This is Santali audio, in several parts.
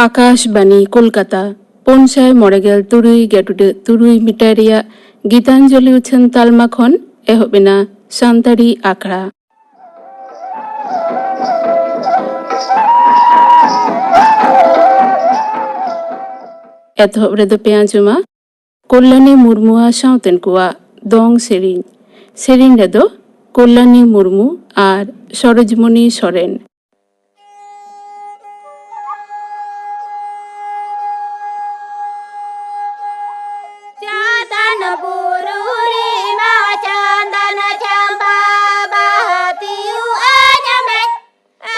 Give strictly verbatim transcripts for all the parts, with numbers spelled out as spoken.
ᱟᱠᱟᱥᱵᱟᱱᱤ ᱠᱳᱞᱠᱟᱛᱟ, ᱯᱩᱱ ᱥᱟᱭ ᱢᱚᱬᱮ ᱜᱮᱞ ᱛᱩᱨᱩᱭ ᱜᱮᱴᱩᱰᱟᱹᱜ ᱛᱩᱨᱩᱭ ᱢᱤᱴᱟᱨ ᱨᱮᱭᱟᱜ ᱜᱤᱛᱟᱧᱡᱚᱞᱤ ᱩᱪᱷᱟᱹᱱ ᱛᱟᱞᱢᱟ ᱠᱷᱚᱱ ᱮᱦᱚᱵ ᱮᱱᱟ ᱥᱟᱱᱛᱟᱲᱤ ᱟᱠᱷᱲᱟ᱾ ᱮᱛᱚᱦᱚᱵ ᱨᱮᱫᱚ ᱯᱮ ᱟᱸᱡᱚᱢᱟ ᱠᱚᱞᱭᱟᱱᱤ ᱢᱩᱨᱢᱩᱣᱟᱜ ᱥᱟᱶᱛᱮᱱ ᱠᱚᱣᱟᱜ ᱫᱚᱝ ᱥᱮᱨᱮᱧ᱾ ᱥᱮᱨᱮᱧ ᱨᱮᱫᱚ ᱠᱚᱞᱭᱟᱱᱤ ᱢᱩᱨᱢᱩ ᱟᱨ ᱥᱚᱨᱳᱡᱽᱢᱚᱱᱤ ᱥᱚᱨᱮᱱ᱾ ᱪᱟᱸᱫᱟᱱ ᱵᱩᱨᱩ ᱨᱮᱢᱟ ᱪᱟᱸᱫᱟᱱ ᱪᱟᱢᱵᱟ ᱵᱟᱦᱟ ᱛᱤᱭᱩ ᱟᱧ ᱢᱮ᱾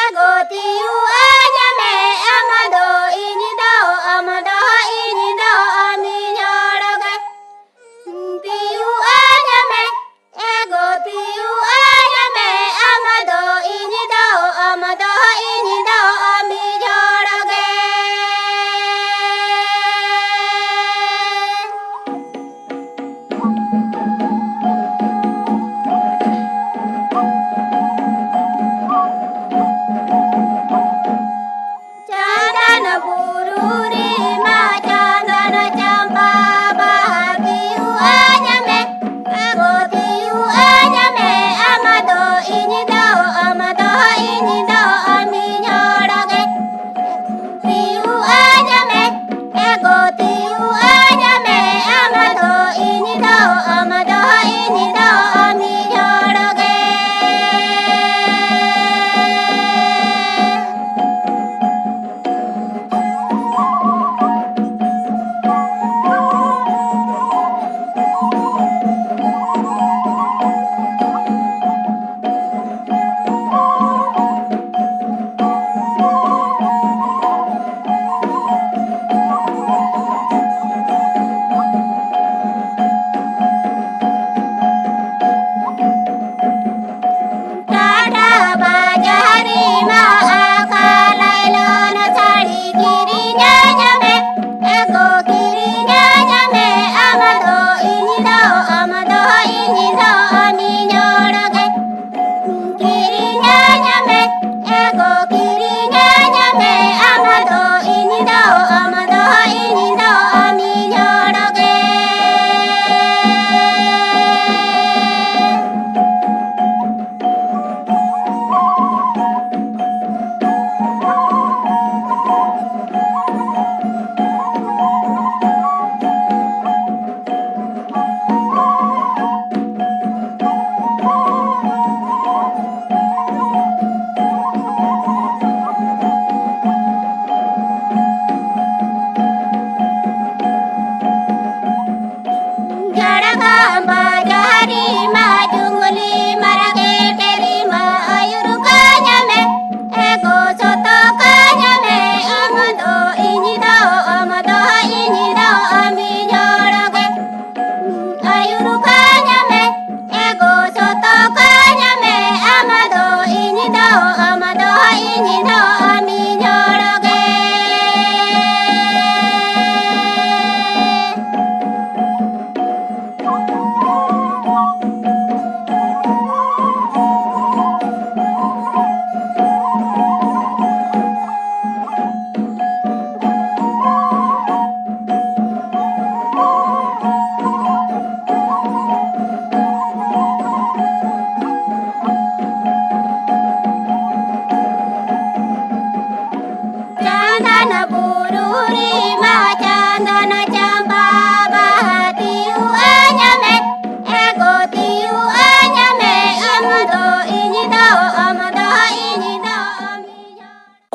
ᱟᱜᱚ ᱛᱤᱭᱩ ᱟᱧ ᱢᱮ, ᱟᱢ ᱫᱚ ᱤᱧ ᱫᱚ, ᱟᱢ ᱫᱚ ᱤᱧ ᱫᱚ ᱢᱤᱫ ᱦᱚᱲ ᱜᱮ᱾ ᱛᱤᱭᱩ ᱟᱧ ᱢᱮ, ᱟᱜᱚ ᱛᱤᱭᱩ ᱟᱧ ᱢᱮ, ᱟᱢ ᱫᱚ ᱤᱧ ᱫᱚ ᱟᱢ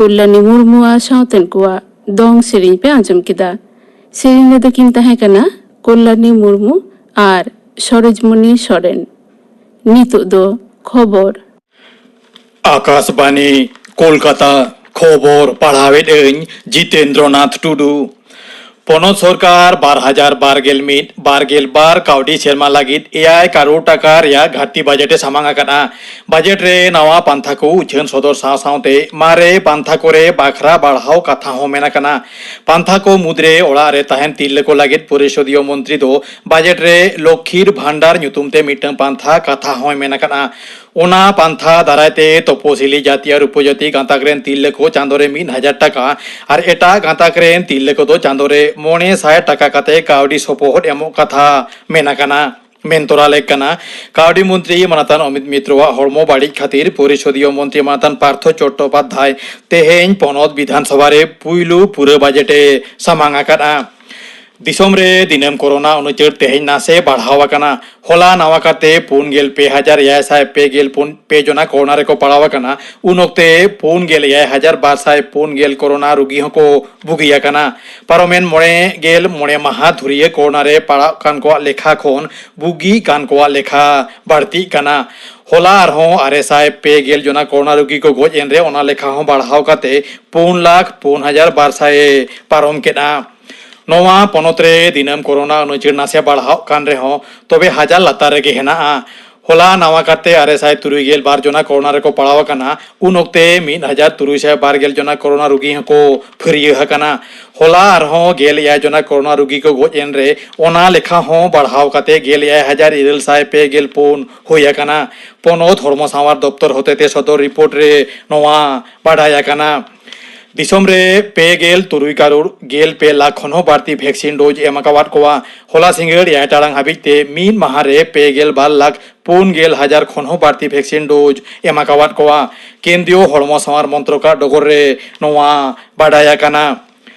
ᱠᱚᱞᱞᱟᱱᱤ ᱢᱩᱨᱢᱩ ᱟᱨ ᱥᱟᱶᱛᱮᱱ ᱠᱚᱣᱟᱜ ᱫᱚᱝ ᱥᱮᱨᱮᱧ ᱯᱮ ᱟᱸᱡᱚᱢ ᱠᱮᱫᱟ᱾ ᱥᱮᱨᱮᱧ ᱨᱮᱫᱚ ᱠᱤᱱ ᱛᱟᱦᱮᱸ ᱠᱟᱱᱟ ᱠᱚᱞᱞᱟᱱᱤ ᱢᱩᱨᱢᱩ ᱟᱨ ᱥᱚᱨᱳᱡᱽᱢᱚᱱᱤ ᱥᱚᱨᱮᱱ᱾ ᱱᱤᱛᱚᱜ ᱫᱚ ᱠᱷᱚᱵᱚᱨ᱾ ᱟᱠᱟᱥᱵᱟᱱᱤ, ᱠᱳᱞᱠᱟᱛᱟ᱾ ᱠᱷᱚᱵᱚᱨ ᱯᱟᱲᱦᱟᱣᱮᱫ ᱟᱹᱧ ᱡᱤᱛᱮᱱᱫᱨᱚᱱᱟᱛᱷ ᱴᱩᱰᱩ᱾ ᱯᱚᱱᱚᱛ ᱥᱚᱨᱠᱟᱨ ᱵᱟᱨ ᱦᱟᱡᱟᱨ ᱵᱟᱨ ᱜᱮᱞ ᱢᱤᱫ ᱵᱟᱨ ᱜᱮᱞ ᱵᱟᱨ ᱠᱟᱹᱣᱰᱤ ᱥᱮᱨᱢᱟ ᱞᱟᱹᱜᱤᱫ ᱮᱭᱟᱭ ᱠᱟᱨᱳᱲ ᱴᱟᱠᱟ ᱨᱮᱭᱟᱜ ᱜᱷᱟᱹᱴᱛᱤ ᱵᱟᱡᱮᱴ ᱮ ᱥᱟᱢᱟᱝ ᱟᱠᱟᱫᱼᱟ᱾ ᱵᱟᱡᱮᱴ ᱨᱮ ᱱᱟᱣᱟ ᱯᱟᱱᱛᱷᱟ ᱠᱚ ᱩᱪᱷᱟᱹᱱ ᱥᱚᱫᱚᱨ ᱥᱟᱶ ᱥᱟᱶᱛᱮ ᱢᱟᱨᱮ ᱯᱟᱱᱛᱷᱟ ᱠᱚᱨᱮ ᱵᱟᱠᱷᱨᱟ ᱵᱟᱲᱦᱟᱣ ᱠᱟᱛᱷᱟ ᱦᱚᱸ ᱢᱮᱱ ᱟᱠᱟᱱᱟ᱾ ᱯᱟᱱᱛᱷᱟ ᱠᱚ ᱢᱩᱫᱽᱨᱮ ᱚᱲᱟᱜ ᱨᱮ ᱛᱟᱦᱮᱱ ᱛᱤᱨᱞᱟᱹ ᱠᱚ ᱞᱟᱹᱜᱤᱫ ᱯᱚᱨᱤᱥᱚᱫᱤᱭᱚ ᱢᱚᱱᱛᱨᱤ ᱫᱚ ᱵᱟᱡᱮᱴ ᱨᱮ ᱞᱚᱠᱠᱷᱤᱨ ᱵᱷᱟᱱᱰᱟᱨ ᱧᱩᱛᱩᱢ ᱛᱮ ᱢᱤᱫᱴᱟᱝ ᱯᱟᱱᱛᱷᱟ ᱠᱟᱛᱷᱟ ᱦᱚᱸᱭ ᱢᱮᱱ ᱟᱠᱟᱫᱼᱟ᱾ ᱚᱱᱟ ᱯᱟᱱᱛᱷᱟ ᱫᱟᱨᱟᱭ ᱛᱮ ᱛᱚᱯᱚᱥᱤᱞᱤ ᱡᱟᱹᱛᱤ ᱟᱨ ᱩᱯᱚᱡᱟᱹᱛᱤ ᱜᱟᱸᱛᱟᱠ ᱨᱮᱱ ᱛᱤᱨᱞᱟᱹ ᱠᱚ ᱪᱟᱸᱫᱳ ᱨᱮ ᱢᱤᱫ ᱦᱟᱡᱟᱨ ᱴᱟᱠᱟ ᱟᱨ ᱮᱴᱟᱜ ᱜᱟᱸᱛᱟᱠ ᱨᱮᱱ ᱛᱤᱨᱞᱟᱹ ᱠᱚᱫᱚ ᱪᱟᱸᱫᱳ ᱨᱮ ᱢᱚᱬᱮ ᱥᱟᱭ ᱴᱟᱠᱟ ᱠᱟᱛᱮ ᱠᱟᱹᱣᱰᱤ ᱥᱚᱯᱚᱦᱚᱫ ᱮᱢᱚᱜ ᱠᱟᱛᱷᱟ ᱢᱮᱱ ᱟᱠᱟᱱᱟ, ᱢᱮᱱ ᱛᱚᱨᱟ ᱞᱮᱠ ᱠᱟᱱᱟ᱾ ᱠᱟᱹᱣᱰᱤ ᱢᱚᱱᱛᱨᱤ ᱢᱟᱱᱚᱛᱟᱱ ᱚᱢᱤᱛ ᱢᱤᱛᱨᱚᱣᱟᱜ ᱦᱚᱲᱢᱚ ᱵᱟᱹᱲᱤᱡ ᱠᱷᱟᱹᱛᱤᱨ ᱯᱚᱨᱤᱥᱚᱫᱤᱭᱚ ᱢᱚᱱᱛᱨᱤ ᱢᱟᱱᱚᱛᱟᱱ ᱯᱟᱨᱛᱷᱚ ᱪᱚᱴᱴᱳᱯᱟᱫᱽᱫᱷᱟᱭ ᱛᱮᱦᱮᱧ ᱯᱚᱱᱚᱛ ᱵᱤᱫᱷᱟᱱ ᱥᱚᱵᱷᱟ ᱨᱮ ᱯᱩᱭᱞᱩ ᱯᱩᱨᱟᱹ ᱵᱟᱡᱮᱴ ᱮ ᱥᱟᱢᱟᱝ ᱟᱠᱟᱫᱼᱟ᱾ ᱫᱤᱥᱚᱢ ᱨᱮ ᱫᱤᱱᱟᱹᱢ ᱠᱳᱨᱳᱱᱟ ᱩᱱᱩᱪᱟᱹᱨ ᱛᱮᱦᱮᱧ ᱱᱟᱥᱮ ᱵᱟᱲᱦᱟᱣ ᱟᱠᱟᱱᱟ᱾ ᱦᱚᱞᱟ ᱱᱟᱣᱟ ᱠᱟᱛᱮ ᱯᱩᱱ ᱜᱮᱞ ᱯᱮ ᱦᱟᱡᱟᱨ ᱮᱭᱟᱭ ᱥᱟᱭ ᱯᱮ ᱜᱮᱞ ᱯᱩᱱ ᱯᱮ ᱡᱚᱱᱟ ᱠᱳᱨᱳᱱᱟ ᱨᱮᱠᱚ ᱯᱟᱲᱟᱣ ᱟᱠᱟᱱᱟ᱾ ᱩᱱ ᱚᱠᱛᱮ ᱯᱩᱱ ᱜᱮᱞ ᱮᱭᱟᱭ ᱦᱟᱡᱟᱨ ᱵᱟᱨ ᱥᱟᱭ ᱯᱩᱱ ᱜᱮᱞ ᱠᱳᱨᱳᱱᱟ ᱨᱩᱜᱤ ᱦᱚᱸᱠᱚ ᱵᱩᱜᱤ ᱟᱠᱟᱱᱟ᱾ ᱯᱟᱨᱚᱢᱮᱱ ᱢᱚᱬᱮ ᱜᱮᱞ ᱢᱚᱬᱮ ᱢᱟᱦᱟ ᱫᱷᱩᱨᱤᱭᱟᱹ ᱠᱳᱨᱳᱱᱟ ᱨᱮ ᱯᱟᱲᱟᱜ ᱠᱟᱱ ᱠᱚᱣᱟᱜ ᱞᱮᱠᱷᱟ ᱠᱷᱚᱱ ᱵᱩᱜᱤᱜ ᱠᱟᱱ ᱠᱚᱣᱟᱜ ᱞᱮᱠᱷᱟ ᱵᱟᱹᱲᱛᱤᱜ ᱠᱟᱱᱟ᱾ ᱦᱚᱞᱟ ᱟᱨᱦᱚᱸ ᱟᱨᱮ ᱥᱟᱭ ᱯᱮ ᱜᱮᱞ ᱡᱚᱱᱟ ᱠᱳᱨᱳᱱᱟ ᱨᱩᱜᱤ ᱠᱚ ᱜᱚᱡ ᱮᱱ ᱨᱮ ᱚᱱᱟ ᱞᱮᱠᱷᱟ ᱦᱚᱸ ᱵᱟᱲᱦᱟᱣ ᱠᱟᱛᱮ ᱯᱩᱱ ᱞᱟᱠᱷ ᱯᱩᱱ ᱦᱟᱡᱟᱨ ᱵᱟᱨ ᱥᱟᱭ ᱮ ᱯᱟᱨᱚᱢ ᱠᱮᱫᱼᱟ᱾ ᱱᱚᱣᱟ ᱯᱚᱱᱚᱛ ᱨᱮ ᱫᱤᱱᱟᱹᱢ ᱠᱳᱨᱳᱱᱟ ᱩᱱᱩᱪᱟᱹᱨ ᱱᱟᱥᱮ ᱵᱟᱲᱦᱟᱣᱜ ᱠᱟᱱ ᱨᱮᱦᱚᱸ ᱛᱚᱵᱮ ᱦᱟᱡᱟᱨ ᱞᱟᱛᱟᱨ ᱨᱮᱜᱮ ᱦᱮᱱᱟᱜᱼᱟ᱾ ᱦᱚᱞᱟ ᱱᱟᱣᱟ ᱠᱟᱛᱮ ᱟᱨᱮ ᱥᱟᱭ ᱛᱩᱨᱩᱭ ᱜᱮᱞ ᱵᱟᱨ ᱡᱚᱱᱟ ᱠᱳᱨᱳᱱᱟ ᱨᱮᱠᱚ ᱯᱟᱲᱟᱣ ᱟᱠᱟᱱᱟ᱾ ᱩᱱ ᱚᱠᱛᱮ ᱢᱤᱫ ᱦᱟᱡᱟᱨ ᱛᱩᱨᱩᱭ ᱥᱟᱭ ᱵᱟᱨ ᱜᱮᱞ ᱡᱚᱱᱟ ᱠᱳᱨᱳᱱᱟ ᱨᱩᱜᱤ ᱦᱚᱸᱠᱚ ᱯᱷᱟᱹᱨᱭᱟᱹ ᱟᱠᱟᱱᱟ᱾ ᱦᱚᱞᱟ ᱟᱨᱦᱚᱸ ᱜᱮᱞ ᱮᱭᱟᱭ ᱡᱚᱱᱟ ᱠᱳᱨᱳᱱᱟ ᱨᱩᱜᱤ ᱠᱚ ᱜᱚᱡ ᱮᱱ ᱨᱮ ᱚᱱᱟ ᱞᱮᱠᱷᱟ ᱦᱚᱸ ᱵᱟᱲᱦᱟᱣ ᱠᱟᱛᱮ ᱜᱮᱞ ᱮᱭᱟᱭ ᱦᱟᱡᱟᱨ ᱤᱨᱟᱹᱞ ᱥᱟᱭ ᱯᱮ ᱜᱮᱞ ᱯᱩᱱ ᱦᱩᱭ ᱟᱠᱟᱱᱟ᱾ ᱯᱚᱱᱚᱛ ᱦᱚᱲᱢᱚ ᱥᱟᱶᱟᱨ ᱫᱚᱯᱛᱚᱨ ᱦᱚᱛᱮᱛᱮ ᱥᱚᱫᱚᱨ ᱨᱤᱯᱳᱨᱴ ᱨᱮ ᱱᱚᱣᱟ ᱵᱟᱰᱟᱭ ᱟᱠᱟᱱᱟ᱾ ᱫᱤᱥᱚᱢ ᱨᱮ ᱯᱮ ᱜᱮᱞ ᱛᱩᱨᱩᱭ ᱠᱟᱨᱳᱲ ᱜᱮᱞ ᱯᱮ ᱞᱟᱠᱷ ᱠᱷᱚᱱ ᱦᱚᱸ ᱵᱟᱹᱲᱛᱤ ᱵᱷᱮᱠᱥᱤᱱ ᱰᱳᱡᱽ ᱮᱢ ᱟᱠᱟᱣᱟᱫ ᱠᱚᱣᱟ᱾ ᱦᱚᱞᱟ ᱥᱤᱸᱜᱟᱹᱲ ᱮᱭᱟᱭ ᱴᱟᱲᱟᱝ ᱦᱟᱹᱵᱤᱡ ᱛᱮ ᱢᱤᱫ ᱢᱟᱦᱟ ᱨᱮ ᱯᱮ ᱜᱮᱞ ᱵᱟᱨ ᱞᱟᱠᱷ ᱯᱩᱱ ᱜᱮᱞ ᱦᱟᱡᱟᱨ ᱠᱷᱚᱱ ᱦᱚᱸ ᱵᱟᱹᱲᱛᱤ ᱵᱷᱮᱠᱥᱤᱱ ᱰᱳᱡᱽ ᱮᱢ ᱟᱠᱟᱣᱟᱫ ᱠᱚᱣᱟ᱾ ᱠᱮᱱᱫᱨᱤᱭᱚ ᱦᱚᱲᱢᱚ ᱥᱟᱶᱟᱨ ᱢᱚᱱᱛᱨᱚᱠᱟᱜ ᱰᱚᱜᱚᱨ ᱨᱮ ᱱᱚᱣᱟ ᱵᱟᱰᱟᱭ ᱟᱠᱟᱱᱟ᱾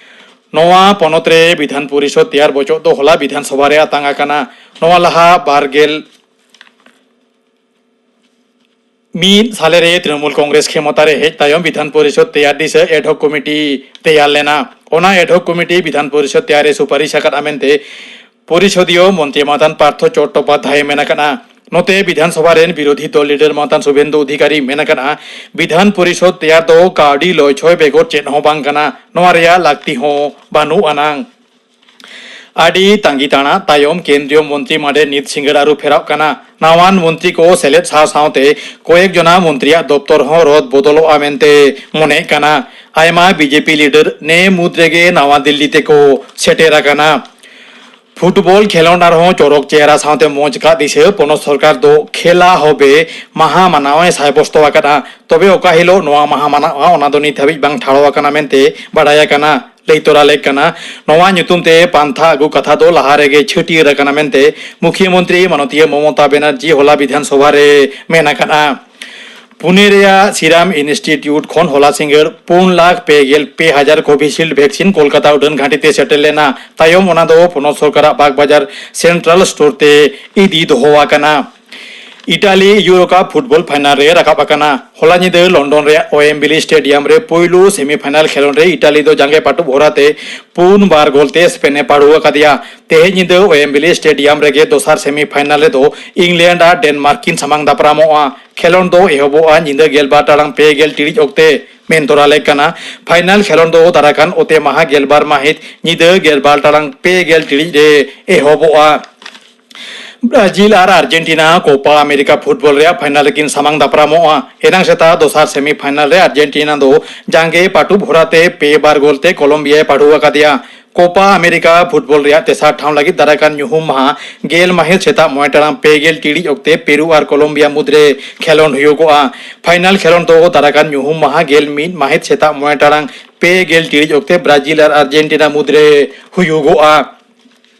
ᱱᱚᱣᱟ ᱯᱚᱱᱚᱛ ᱨᱮ ᱵᱤᱫᱷᱟᱱ ᱯᱚᱨᱤᱥᱚᱫ ᱛᱮᱭᱟᱨ ᱵᱚᱪᱚᱜ ᱫᱚ ᱦᱚᱞᱟ ᱵᱤᱫᱷᱟᱱ ᱥᱚᱵᱷᱟ ᱨᱮ ᱟᱛᱟᱝ ᱟᱠᱟᱱᱟ᱾ ᱱᱚᱣᱟ ᱞᱟᱦᱟ ᱵᱟᱨ ᱜᱮᱞ ᱢᱤᱫ ᱥᱟᱞᱮ ᱨᱮ ᱛᱨᱤᱱᱚᱢᱩᱞ ᱠᱚᱝᱜᱨᱮᱥ ᱠᱷᱮᱢᱚᱛᱟ ᱨᱮ ᱦᱮᱡ ᱛᱟᱭᱚᱢ ᱵᱤᱫᱷᱟᱱ ᱯᱚᱨᱤᱥᱚᱫ ᱛᱮᱭᱟᱨ ᱫᱤᱥᱟᱹ ᱮᱰᱦᱚᱠ ᱠᱚᱢᱤᱴᱤ ᱛᱮᱭᱟᱨ ᱞᱮᱱᱟ᱾ ᱚᱱᱟ ᱮᱰᱦᱚᱠ ᱠᱚᱢᱤᱴᱤ ᱵᱤᱫᱷᱟᱱ ᱯᱚᱨᱤᱥᱚᱫ ᱛᱮᱭᱟᱨ ᱮ ᱥᱩᱯᱟᱨᱤᱥ ᱟᱠᱟᱫᱼᱟ ᱢᱮᱱᱛᱮ ᱯᱚᱨᱤᱥᱚᱫᱤᱭᱚ ᱢᱚᱱᱛᱨᱤ ᱢᱟᱱᱛᱟᱱ ᱯᱟᱨᱛᱷᱚ ᱪᱚᱴᱴᱳᱯᱟᱫᱽᱫᱷᱟᱭ ᱢᱮᱱ ᱟᱠᱟᱫᱼᱟ᱾ ᱱᱚᱛᱮ ᱵᱤᱫᱷᱟᱱ ᱥᱚᱵᱷᱟ ᱨᱮᱱ ᱵᱤᱨᱳᱫᱷᱤ ᱫᱚᱞ ᱞᱤᱰᱟᱨ ᱢᱟᱱᱛᱟᱱ ᱥᱩᱵᱷᱮᱱᱫᱩ ᱚᱫᱷᱤᱠᱟᱨᱤ ᱢᱮᱱ ᱟᱠᱟᱫᱼᱟ, ᱵᱤᱫᱷᱟᱱ ᱯᱚᱨᱤᱥᱚᱫ ᱛᱮᱭᱟᱨ ᱫᱚ ᱠᱟᱹᱣᱰᱤ ᱞᱚᱭᱪᱷᱚᱭ ᱵᱮᱜᱚᱨ ᱪᱮᱫ ᱦᱚᱸ ᱵᱟᱝ ᱠᱟᱱᱟ, ᱱᱚᱣᱟ ᱨᱮᱭᱟᱜ ᱞᱟᱹᱠᱛᱤ ᱦᱚᱸ ᱵᱟᱹᱱᱩᱜ ᱟᱱᱟᱝ᱾ ᱟᱹᱰᱤ ᱛᱟᱸᱜᱤ ᱛᱟᱲᱟᱜ ᱛᱟᱭᱚᱢ ᱠᱮᱱᱫᱨᱤᱭᱚ ᱢᱚᱱᱛᱨᱤ ᱢᱟᱰᱮ ᱱᱤᱛ ᱥᱤᱸᱜᱟᱹᱲ ᱟᱹᱨᱩ ᱯᱷᱮᱨᱟᱣ ᱠᱟᱱᱟ᱾ ᱱᱟᱣᱟᱱ ᱢᱚᱱᱛᱨᱤ ᱠᱚ ᱥᱮᱞᱮᱫ ᱥᱟᱶ ᱥᱟᱶᱛᱮ ᱠᱚᱭᱮᱠ ᱡᱚᱱᱟ ᱢᱚᱱᱛᱨᱤᱭᱟᱜ ᱫᱚᱯᱛᱚᱨ ᱦᱚᱸ ᱨᱚᱫ ᱵᱚᱫᱚᱞᱚᱜᱼᱟ ᱢᱮᱱᱛᱮ ᱢᱚᱱᱮᱜ ᱠᱟᱱᱟ᱾ ᱟᱭᱢᱟ ᱵᱤᱡᱮᱯᱤ ᱞᱤᱰᱟᱨ ᱱᱮ ᱢᱩᱫᱽ ᱨᱮᱜᱮ ᱱᱟᱣᱟ ᱫᱤᱞᱞᱤ ᱛᱮᱠᱚ ᱥᱮᱴᱮᱨ ᱟᱠᱟᱱᱟ᱾ ᱯᱷᱩᱴᱵᱚᱞ ᱠᱷᱮᱞᱳᱸᱰ ᱟᱨᱦᱚᱸ ᱪᱚᱨᱚᱠ ᱪᱮᱦᱨᱟ ᱥᱟᱶᱛᱮ ᱢᱚᱸᱡᱽ ᱠᱟᱜ ᱫᱤᱥᱟᱹ ᱯᱚᱱᱚᱛ ᱥᱚᱨᱠᱟᱨ ᱫᱚ ᱠᱷᱮᱞᱟ ᱦᱚᱵᱮ ᱢᱟᱦᱟ ᱢᱟᱱᱟᱣ ᱮ ᱥᱟᱭᱵᱚᱥᱛᱚ ᱟᱠᱟᱫᱼᱟ᱾ ᱛᱚᱵᱮ ᱚᱠᱟ ᱦᱤᱞᱳᱜ ᱱᱚᱣᱟ ᱢᱟᱦᱟ ᱢᱟᱱᱟᱣᱜᱼᱟ, ᱚᱱᱟ ᱫᱚ ᱱᱤᱛ ᱦᱟᱹᱵᱤᱡ ᱵᱟᱝ ᱴᱷᱟᱲᱚ ᱟᱠᱟᱱᱟ ᱢᱮᱱᱛᱮ ᱵᱟᱲᱟᱭ ᱟᱠᱟᱱᱟ᱾ ᱞᱟᱹᱭ ᱛᱚᱨᱟ ᱞᱮᱫ ᱠᱟᱱᱟ, ᱱᱚᱣᱟ ᱧᱩᱛᱩᱢ ᱛᱮ ᱯᱟᱱᱛᱷᱟ ᱟᱹᱜᱩ ᱠᱟᱛᱷᱟ ᱫᱚ ᱞᱟᱦᱟ ᱨᱮᱜᱮ ᱪᱷᱟᱹᱴᱭᱟᱹᱨ ᱟᱠᱟᱱᱟ ᱢᱮᱱᱛᱮ ᱢᱩᱠᱷᱭᱟᱹ ᱢᱚᱱᱛᱨᱤ ᱢᱟᱱᱚᱛᱤᱭᱟᱹ ᱢᱚᱢᱚᱛᱟ ᱵᱮᱱᱟᱨᱡᱤ ᱦᱚᱞᱟ ᱵᱤᱫᱷᱟᱱ ᱥᱚᱵᱷᱟ ᱨᱮ ᱢᱮᱱ ᱟᱠᱟᱫᱼᱟ᱾ ᱯᱩᱱᱮ ᱨᱮᱭᱟᱜ ᱥᱤᱨᱟᱢ ᱤᱱᱥᱴᱤᱴᱤᱭᱩᱴ ᱠᱷᱚᱱ ᱦᱚᱞᱟ ᱥᱤᱸᱜᱟᱹᱲ ᱯᱩᱱ ᱞᱟᱠᱷ ᱯᱮ ᱜᱮᱞ ᱯᱮ ᱦᱟᱡᱟᱨ ᱠᱳᱵᱷᱤᱥᱤᱞᱰ ᱵᱷᱮᱠᱥᱤᱱ ᱠᱳᱞᱠᱟᱛᱟ ᱩᱰᱟᱹᱱ ᱜᱷᱟᱹᱴᱤ ᱛᱮ ᱥᱮᱴᱮᱨ ᱞᱮᱱᱟ᱾ ᱛᱟᱭᱚᱢ ᱚᱱᱟ ᱫᱚ ᱯᱚᱱᱚᱛ ᱥᱚᱨᱠᱟᱨᱟᱜ ᱵᱟᱜᱽᱵᱟᱡᱟᱨ ᱥᱮᱱᱴᱨᱟᱞ ᱥᱴᱳᱨ ᱛᱮ ᱤᱫᱤ ᱫᱚᱦᱚ ᱟᱠᱟᱱᱟ᱾ ᱤᱴᱟᱞᱤ ᱤᱭᱩᱨᱳ ᱠᱟᱯ ᱯᱷᱩᱴᱵᱚᱞ ᱯᱷᱟᱭᱱᱟᱞ ᱨᱮ ᱨᱟᱠᱟᱵ ᱟᱠᱟᱱᱟ᱾ ᱦᱚᱞᱟ ᱧᱤᱫᱟᱹ ᱞᱚᱱᱰᱚᱱ ᱨᱮᱭᱟᱜ ᱳᱭᱮᱢᱵᱤᱞᱤ ᱥᱴᱮᱰᱤᱭᱟᱢ ᱨᱮ ᱯᱩᱭᱞᱩ ᱥᱮᱢᱤᱯᱷᱟᱭᱱᱟᱞ ᱠᱷᱮᱞᱳᱸᱰ ᱨᱮ ᱤᱴᱟᱞᱤ ᱫᱚ ᱡᱟᱸᱜᱮ ᱯᱟᱹᱴᱩᱵ ᱦᱚᱨᱟᱛᱮ ᱯᱩᱱ ᱵᱟᱨ ᱜᱳᱞ ᱛᱮ ᱥᱯᱮᱱ ᱮ ᱯᱟᱹᱰᱩ ᱟᱠᱟᱫᱮᱭᱟ᱾ ᱛᱮᱦᱮᱧ ᱧᱤᱫᱟᱹ ᱳᱭᱮᱢᱵᱤᱞᱤ ᱥᱴᱮᱰᱤᱭᱟᱢ ᱨᱮᱜᱮ ᱫᱚᱥᱟᱨ ᱥᱮᱢᱤᱯᱷᱟᱭᱱᱟᱞ ᱨᱮᱫᱚ ᱤᱝᱞᱮᱱᱰ ᱟᱨ ᱰᱮᱱᱢᱟᱨᱠ ᱠᱤᱱ ᱥᱟᱢᱟᱝ ᱫᱟᱯᱨᱟᱢᱚᱜᱼᱟ᱾ ᱠᱷᱮᱞᱳᱸᱰ ᱫᱚ ᱮᱦᱚᱵᱚᱜᱼᱟ ᱧᱤᱫᱟᱹ ᱜᱮᱞᱵᱟᱨ ᱴᱟᱲᱟᱝ ᱯᱮ ᱜᱮᱞ ᱴᱤᱲᱤᱡ ᱚᱠᱛᱮ᱾ ᱢᱮᱱ ᱛᱚᱨᱟ ᱞᱮᱠ ᱠᱟᱱᱟ, ᱯᱷᱟᱭᱱᱟᱞ ᱠᱷᱮᱞᱳᱸᱰ ᱫᱚ ᱫᱟᱨᱟᱭ ᱠᱟᱱ ᱚᱛᱮ ᱢᱟᱦᱟ ᱜᱮᱞᱵᱟᱨ ᱢᱟᱹᱦᱤᱛ ᱧᱤᱫᱟᱹ ᱜᱮᱞᱵᱟᱨ ᱴᱟᱲᱟᱝ ᱯᱮ ᱜᱮᱞ ᱴᱤᱲᱤᱡ ᱨᱮ ᱮᱦᱚᱵᱚᱜᱼᱟ᱾ ᱵᱨᱟᱡᱤᱞ ᱟᱨ ᱟᱨᱡᱮᱱᱴᱤᱱᱟ ᱠᱳᱯᱟ ᱟᱢᱮᱨᱤᱠᱟ ᱯᱷᱩᱴᱵᱚᱞ ᱨᱮᱭᱟᱜ ᱯᱷᱟᱭᱱᱟᱞ ᱨᱮᱠᱤᱱ ᱥᱟᱢᱟᱝ ᱫᱟᱯᱨᱟᱢᱚᱜᱼᱟ᱾ ᱮᱱᱟᱝ ᱥᱮᱛᱟᱜ ᱫᱚᱥᱟᱨ ᱥᱮᱢᱤᱯᱷᱟᱭᱱᱟᱞ ᱨᱮ ᱟᱨᱡᱮᱱᱴᱤᱱᱟ ᱫᱚ ᱡᱟᱸᱜᱮ ᱯᱟᱹᱴᱩᱵ ᱦᱚᱨᱟᱛᱮ ᱯᱮ ᱵᱟᱨ ᱜᱳᱞ ᱛᱮ ᱠᱚᱞᱚᱢᱵᱤᱭᱟᱭ ᱯᱟᱹᱰᱩ ᱟᱠᱟᱫᱮᱭᱟ᱾ ᱠᱳᱯᱟ ᱟᱢᱮᱨᱤᱠᱟ ᱯᱷᱩᱴᱵᱚᱞ ᱨᱮᱭᱟᱜ ᱛᱮᱥᱟᱨ ᱴᱷᱟᱶ ᱞᱟᱹᱜᱤᱫ ᱫᱟᱨᱟᱭ ᱠᱟᱱ ᱧᱩᱦᱩᱢ ᱢᱟᱦᱟ ᱜᱮᱞ ᱢᱟᱹᱦᱤᱛ ᱥᱮᱛᱟᱜ ᱢᱚᱬᱮ ᱴᱟᱲᱟᱝ ᱯᱮ ᱜᱮᱞ ᱴᱤᱲᱤᱡ ᱚᱠᱛᱮ ᱯᱮᱨᱩ ᱟᱨ ᱠᱚᱞᱚᱢᱵᱤᱭᱟ ᱢᱩᱫᱽᱨᱮ ᱠᱷᱮᱞᱳᱸᱰ ᱦᱩᱭᱩᱜᱚᱜᱼᱟ᱾ ᱯᱷᱟᱭᱱᱟᱞ ᱠᱷᱮᱞᱳᱸᱰ ᱫᱚ ᱫᱟᱨᱟᱭ ᱠᱟᱱ ᱧᱩᱦᱩᱢ ᱢᱟᱦᱟ ᱜᱮᱞ ᱢᱤᱫ ᱢᱟᱹᱦᱤᱛ ᱥᱮᱛᱟᱜ ᱢᱚᱬᱮ ᱴᱟᱲᱟᱝ ᱯᱮ ᱜᱮᱞ ᱴᱤᱲᱤᱡ ᱚᱠᱛᱮ ᱵᱨᱟᱡᱤᱞ ᱟᱨ ᱟᱨᱡᱮᱱᱴᱤᱱᱟ ᱢᱩᱫᱽᱨᱮ ᱦᱩᱭᱩᱜᱚᱜᱼᱟ᱾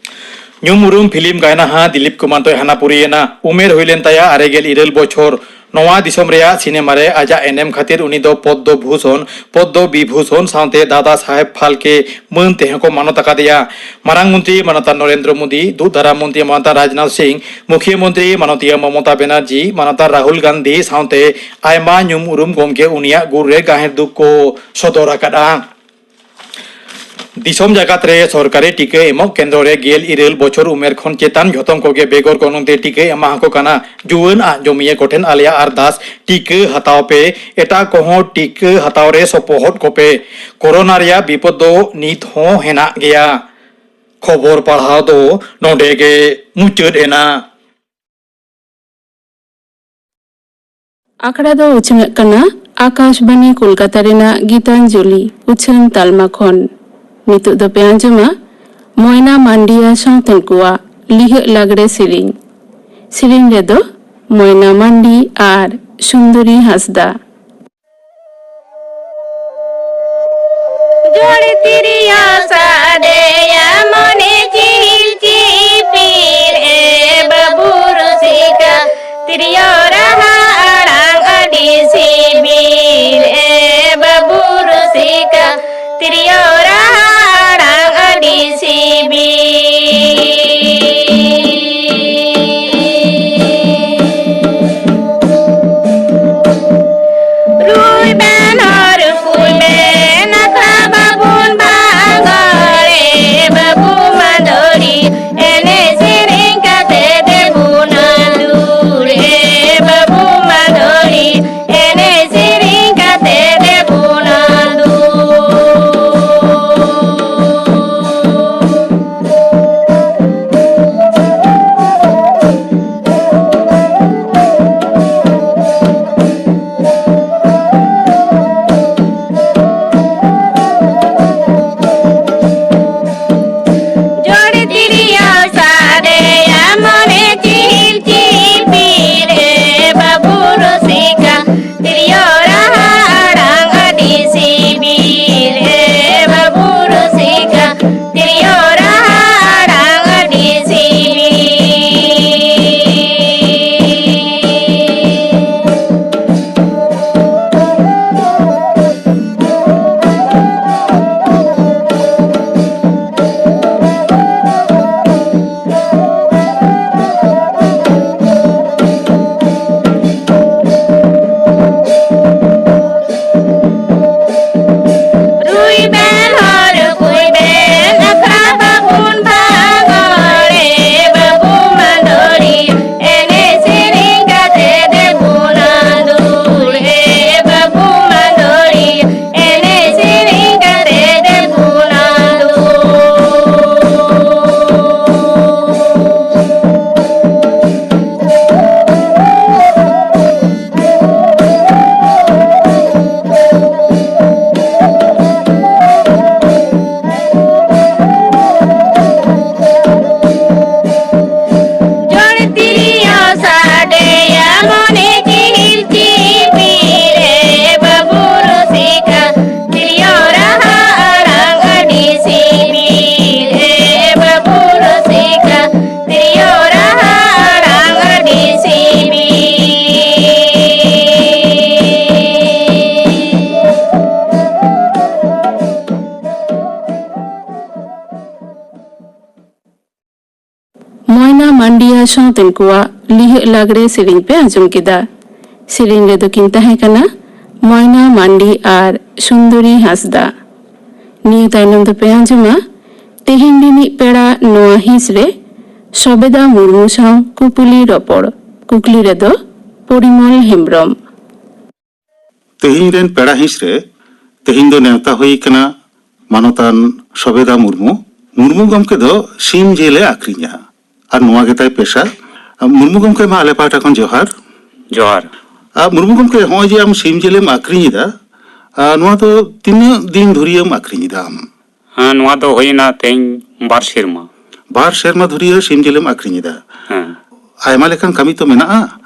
ᱧᱩᱢ ᱩᱨᱩᱢ ᱯᱷᱤᱞᱢ ᱜᱟᱭᱱᱟᱦᱟ ᱫᱤᱞᱤᱯ ᱠᱩᱢᱟᱨ ᱫᱚᱭ ᱦᱟᱱᱟᱯᱩᱨᱤᱭᱮᱱᱟ᱾ ᱩᱢᱮᱨ ᱦᱩᱭ ᱞᱮᱱ ᱛᱟᱭᱟ ᱟᱨᱮ ᱜᱮᱞ ᱤᱨᱟᱹᱞ ᱵᱚᱪᱷᱚᱨ᱾ ᱱᱚᱣᱟ ᱫᱤᱥᱚᱢ ᱨᱮᱭᱟᱜ ᱥᱤᱱᱮᱢᱟ ᱨᱮ ᱟᱡᱟᱜ ᱮᱱᱮᱢ ᱠᱷᱟᱹᱛᱤᱨ ᱩᱱᱤ ᱫᱚ ᱯᱚᱫᱽᱫᱚ ᱵᱷᱩᱥᱚᱱ, ᱯᱚᱫᱽᱫᱚ ᱵᱤᱵᱷᱩᱥᱚᱱ ᱥᱟᱶᱛᱮ ᱫᱟᱫᱟ ᱥᱟᱦᱮᱵᱽ ᱯᱷᱟᱞᱠᱮ ᱢᱟᱹᱱ ᱛᱮᱦᱚᱸ ᱠᱚ ᱢᱟᱱᱚᱛ ᱟᱠᱟᱫᱮᱭᱟ᱾ ᱢᱟᱨᱟᱝ ᱢᱚᱱᱛᱨᱤ ᱢᱟᱱᱚᱛᱟᱱ ᱱᱚᱨᱮᱱᱫᱨᱚ ᱢᱳᱫᱤ, ᱫᱩᱜᱽ ᱫᱷᱟᱨᱟ ᱢᱚᱱᱛᱨᱤ ᱢᱟᱱᱚᱛᱟᱱ ᱨᱟᱡᱽᱱᱟᱛᱷ ᱥᱤᱝ, ᱢᱩᱠᱷᱤᱭᱟᱹ ᱢᱚᱱᱛᱨᱤ ᱢᱟᱱᱚᱛᱤᱭᱟᱹ ᱢᱚᱢᱚᱛᱟ ᱵᱮᱱᱟᱨᱡᱤ, ᱢᱟᱱᱚᱛᱟᱱ ᱨᱟᱦᱩᱞ ᱜᱟᱱᱫᱷᱤ ᱥᱟᱶᱛᱮ ᱟᱭᱢᱟ ᱧᱩᱢ ᱩᱨᱩᱢ ᱜᱚᱢᱠᱮ ᱩᱱᱤᱭᱟᱜ ᱜᱩᱨ ᱨᱮ ᱜᱟᱹᱦᱤᱨ ᱫᱩᱠ ᱠᱚ ᱥᱚᱫᱚᱨ ᱟᱠᱟᱫᱼᱟ᱾ ᱫᱤᱥᱚᱢ ᱡᱟᱠᱟᱛ ᱨᱮ ᱥᱚᱨᱠᱟᱨᱤ ᱴᱤᱠᱟᱹ ᱮᱢᱚᱜ ᱠᱮᱱᱫᱨᱚ ᱨᱮ ᱜᱮᱞ ᱤᱨᱟᱹᱞ ᱵᱚᱪᱷᱚᱨ ᱩᱢᱮᱨ ᱠᱷᱚᱱ ᱪᱮᱛᱟᱱ ᱡᱷᱚᱛᱚᱢ ᱠᱚᱜᱮ ᱵᱮᱜᱚᱨ ᱜᱚᱱᱚᱝ ᱛᱮ ᱴᱤᱠᱟᱹ ᱮᱢᱟ ᱦᱟᱠᱚ ᱠᱟᱱᱟ᱾ ᱡᱩᱣᱟᱹᱱ ᱟᱜ ᱡᱚᱢᱤᱭᱟᱹ ᱠᱚᱴᱷᱮᱱ ᱟᱞᱮᱭᱟᱜ ᱟᱨᱫᱟᱥ, ᱴᱤᱠᱟᱹ ᱦᱟᱛᱟᱣ ᱯᱮ, ᱮᱴᱟᱜ ᱠᱚᱦᱚᱸ ᱴᱤᱠᱟᱹ ᱦᱟᱛᱟᱣ ᱨᱮ ᱥᱚᱯᱚᱦᱚᱫ ᱠᱚᱯᱮ᱾ ᱠᱳᱨᱳᱱᱟ ᱨᱮᱭᱟᱜ ᱵᱤᱯᱚᱫ ᱫᱚ ᱱᱤᱛ ᱦᱚᱸ ᱦᱮᱱᱟᱜ ᱜᱮᱭᱟ᱾ ᱠᱷᱚᱵᱚᱨ ᱯᱟᱲᱦᱟᱣ ᱫᱚ ᱱᱚᱰᱮ ᱜᱮ ᱢᱩᱪᱟᱹᱫ ᱮᱱᱟ᱾ ᱟᱠᱷᱲᱟ ᱫᱚ ᱩᱪᱷᱟᱹᱱᱚᱜ ᱠᱟᱱᱟ ᱟᱠᱟᱥᱵᱟᱱᱤ ᱠᱳᱞᱠᱟᱛᱟ ᱨᱮᱱᱟᱜ ᱜᱤᱛᱟᱧᱡᱚᱞᱤ ᱩᱪᱷᱟᱹᱱ ᱛᱟᱞᱢᱟ ᱠᱷᱚᱱ᱾ ᱱᱤᱛᱚᱜ ᱫᱚᱯᱮ ᱟᱸᱡᱚᱢᱟ ᱢᱚᱭᱱᱟ ᱢᱟᱱᱰᱤᱭᱟ ᱥᱟᱶᱛᱮᱱ ᱠᱚᱣᱟᱜ ᱞᱤᱦᱟᱹᱜ ᱞᱟᱜᱽᱲᱮ ᱥᱮᱨᱮᱧ᱾ ᱥᱮᱨᱮᱧ ᱨᱮᱫᱚ ᱢᱚᱭᱱᱟ ᱢᱟᱱᱰᱤ ᱟᱨ ᱥᱩᱱᱫᱚᱨᱤ ᱦᱟᱸᱥᱫᱟ᱾ ᱡᱚᱲ ᱛᱤᱨᱭᱳ ᱥᱟᱰᱮᱭᱟ ᱢᱚᱱᱮ ᱪᱤᱦᱤᱞ ᱪᱤᱯᱤᱞ, ᱮ ᱵᱟᱹᱵᱩ ᱨᱩᱥᱤᱠᱟ, ᱛᱤᱨᱭᱳ ᱨᱟᱦᱟ ᱟᱲᱟᱝ ᱟᱹᱰᱤ ᱥᱤᱵᱤᱞ, ᱮ ᱵᱟᱹᱵᱩ ᱨᱩᱥᱤᱠᱟ, ᱛᱤᱨᱭᱳ ᱨᱟᱦᱟ ᱟᱲᱟᱝ ᱟᱹᱰᱤ ᱥᱤᱵᱤᱞ᱾ ᱨᱩᱭ ᱵᱮᱱ ᱦᱚᱨ ᱠᱩᱭ ᱵᱮᱱ ᱟᱠᱷᱲᱟ ᱵᱟᱵᱚᱱ ᱵᱟᱝᱜᱚᱲ, ᱮ ᱵᱟᱹᱵᱩ ᱢᱟᱫᱚᱲᱤ ᱮᱱᱮᱡ ᱥᱮᱨᱮᱧ ᱠᱟᱛᱮ ᱫᱮᱵᱩᱱᱟ ᱫᱩᱲ, ᱮ ᱵᱟᱹᱵᱩ ᱢᱟᱫᱚᱲᱤ ᱮᱱᱮᱡ ᱥᱮᱨᱮᱧ ᱠᱟᱛᱮ ᱫᱮᱵᱩᱱᱟ ᱫᱩᱲ᱾ ᱥᱟᱶᱛᱮᱱ ᱠᱚᱣᱟᱜ ᱞᱤᱦᱟᱹᱜ ᱞᱟᱜᱽᱲᱮ ᱥᱮᱨᱮᱧ ᱯᱮ ᱟᱸᱡᱚᱢ ᱠᱮᱫᱟ᱾ ᱥᱮᱨᱮᱧ ᱨᱮᱫᱚ ᱠᱤᱱ ᱛᱟᱦᱮᱸ ᱠᱟᱱᱟ ᱢᱚᱭᱱᱟ ᱢᱟᱱᱰᱤ ᱟᱨ ᱥᱩᱱᱫᱚᱨᱤ ᱦᱟᱸᱥᱫᱟ᱾ ᱱᱤᱭᱟᱹ ᱛᱟᱭᱱᱚᱢ ᱫᱚᱯᱮ ᱟᱸᱡᱚᱢᱟ ᱛᱮᱦᱮᱧ ᱨᱤᱱᱤᱡ ᱯᱮᱲᱟ ᱱᱚᱣᱟ ᱦᱤᱸᱥ ᱨᱮ ᱥᱚᱵᱮᱫᱟ ᱢᱩᱨᱢᱩ ᱥᱟᱶ ᱠᱩᱯᱩᱞᱤ ᱨᱚᱯᱚᱲ᱾ ᱠᱩᱠᱞᱤ ᱨᱮᱫᱚ ᱯᱚᱨᱤᱢᱚᱞ ᱦᱮᱢᱵᱽᱨᱚᱢ᱾ ᱛᱮᱦᱮᱧ ᱨᱮᱱ ᱯᱮᱲᱟ ᱦᱤᱸᱥ ᱨᱮ ᱛᱮᱦᱮᱧ ᱫᱚ ᱱᱮᱣᱛᱟ ᱦᱩᱭ ᱠᱟᱱᱟ ᱢᱟᱱᱚᱛᱟᱱ ᱥᱚᱵᱮᱫᱟ ᱢᱩᱨᱢᱩ᱾ ᱢᱩᱨᱢᱩ ᱜᱚᱢᱠᱮ ᱫᱚ ᱥᱤᱢ ᱡᱤᱞ ᱮ ᱟᱠᱷᱨᱤᱧᱟ ᱟᱨ ᱱᱚᱣᱟ ᱜᱮᱛᱟᱭ ᱯᱮᱥᱟ᱾ ᱢᱩᱨᱢᱩ ᱜᱚᱢᱠᱮ, ᱢᱟ ᱟᱞᱮ ᱯᱟᱦᱴᱟ ᱠᱷᱚᱱ ᱡᱚᱦᱟᱨ᱾ ᱡᱚᱦᱟᱨ᱾ ᱟᱨ ᱢᱩᱨᱢᱩ ᱜᱚᱢᱠᱮ, ᱦᱚᱸᱜᱼᱚᱭ ᱡᱮ ᱟᱢ ᱥᱤᱢ ᱡᱤᱞᱮᱢ ᱟᱠᱷᱨᱤᱧ ᱮᱫᱟ, ᱟᱨ ᱱᱚᱣᱟ ᱫᱚ ᱛᱤᱱᱟᱹᱜ ᱫᱤᱱ ᱫᱷᱩᱨᱤᱭᱟᱹᱢ ᱟᱠᱷᱨᱤᱧ ᱮᱫᱟ ᱟᱢ? ᱦᱮᱸ, ᱱᱚᱣᱟ ᱫᱚ ᱦᱩᱭᱱᱟ ᱛᱮᱦᱮᱧ ᱵᱟᱨ ᱥᱮᱨᱢᱟ᱾ ᱵᱟᱨ ᱥᱮᱨᱢᱟ ᱫᱷᱩᱨᱤᱭᱟᱹ ᱥᱤᱢ ᱡᱤᱞᱮᱢ ᱟᱠᱷᱨᱤᱧ ᱮᱫᱟ᱾ ᱦᱮᱸ᱾ ᱟᱭᱢᱟ ᱞᱮᱠᱟᱱ ᱠᱟᱹᱢᱤ ᱛᱚ ᱢᱮᱱᱟᱜᱼᱟ,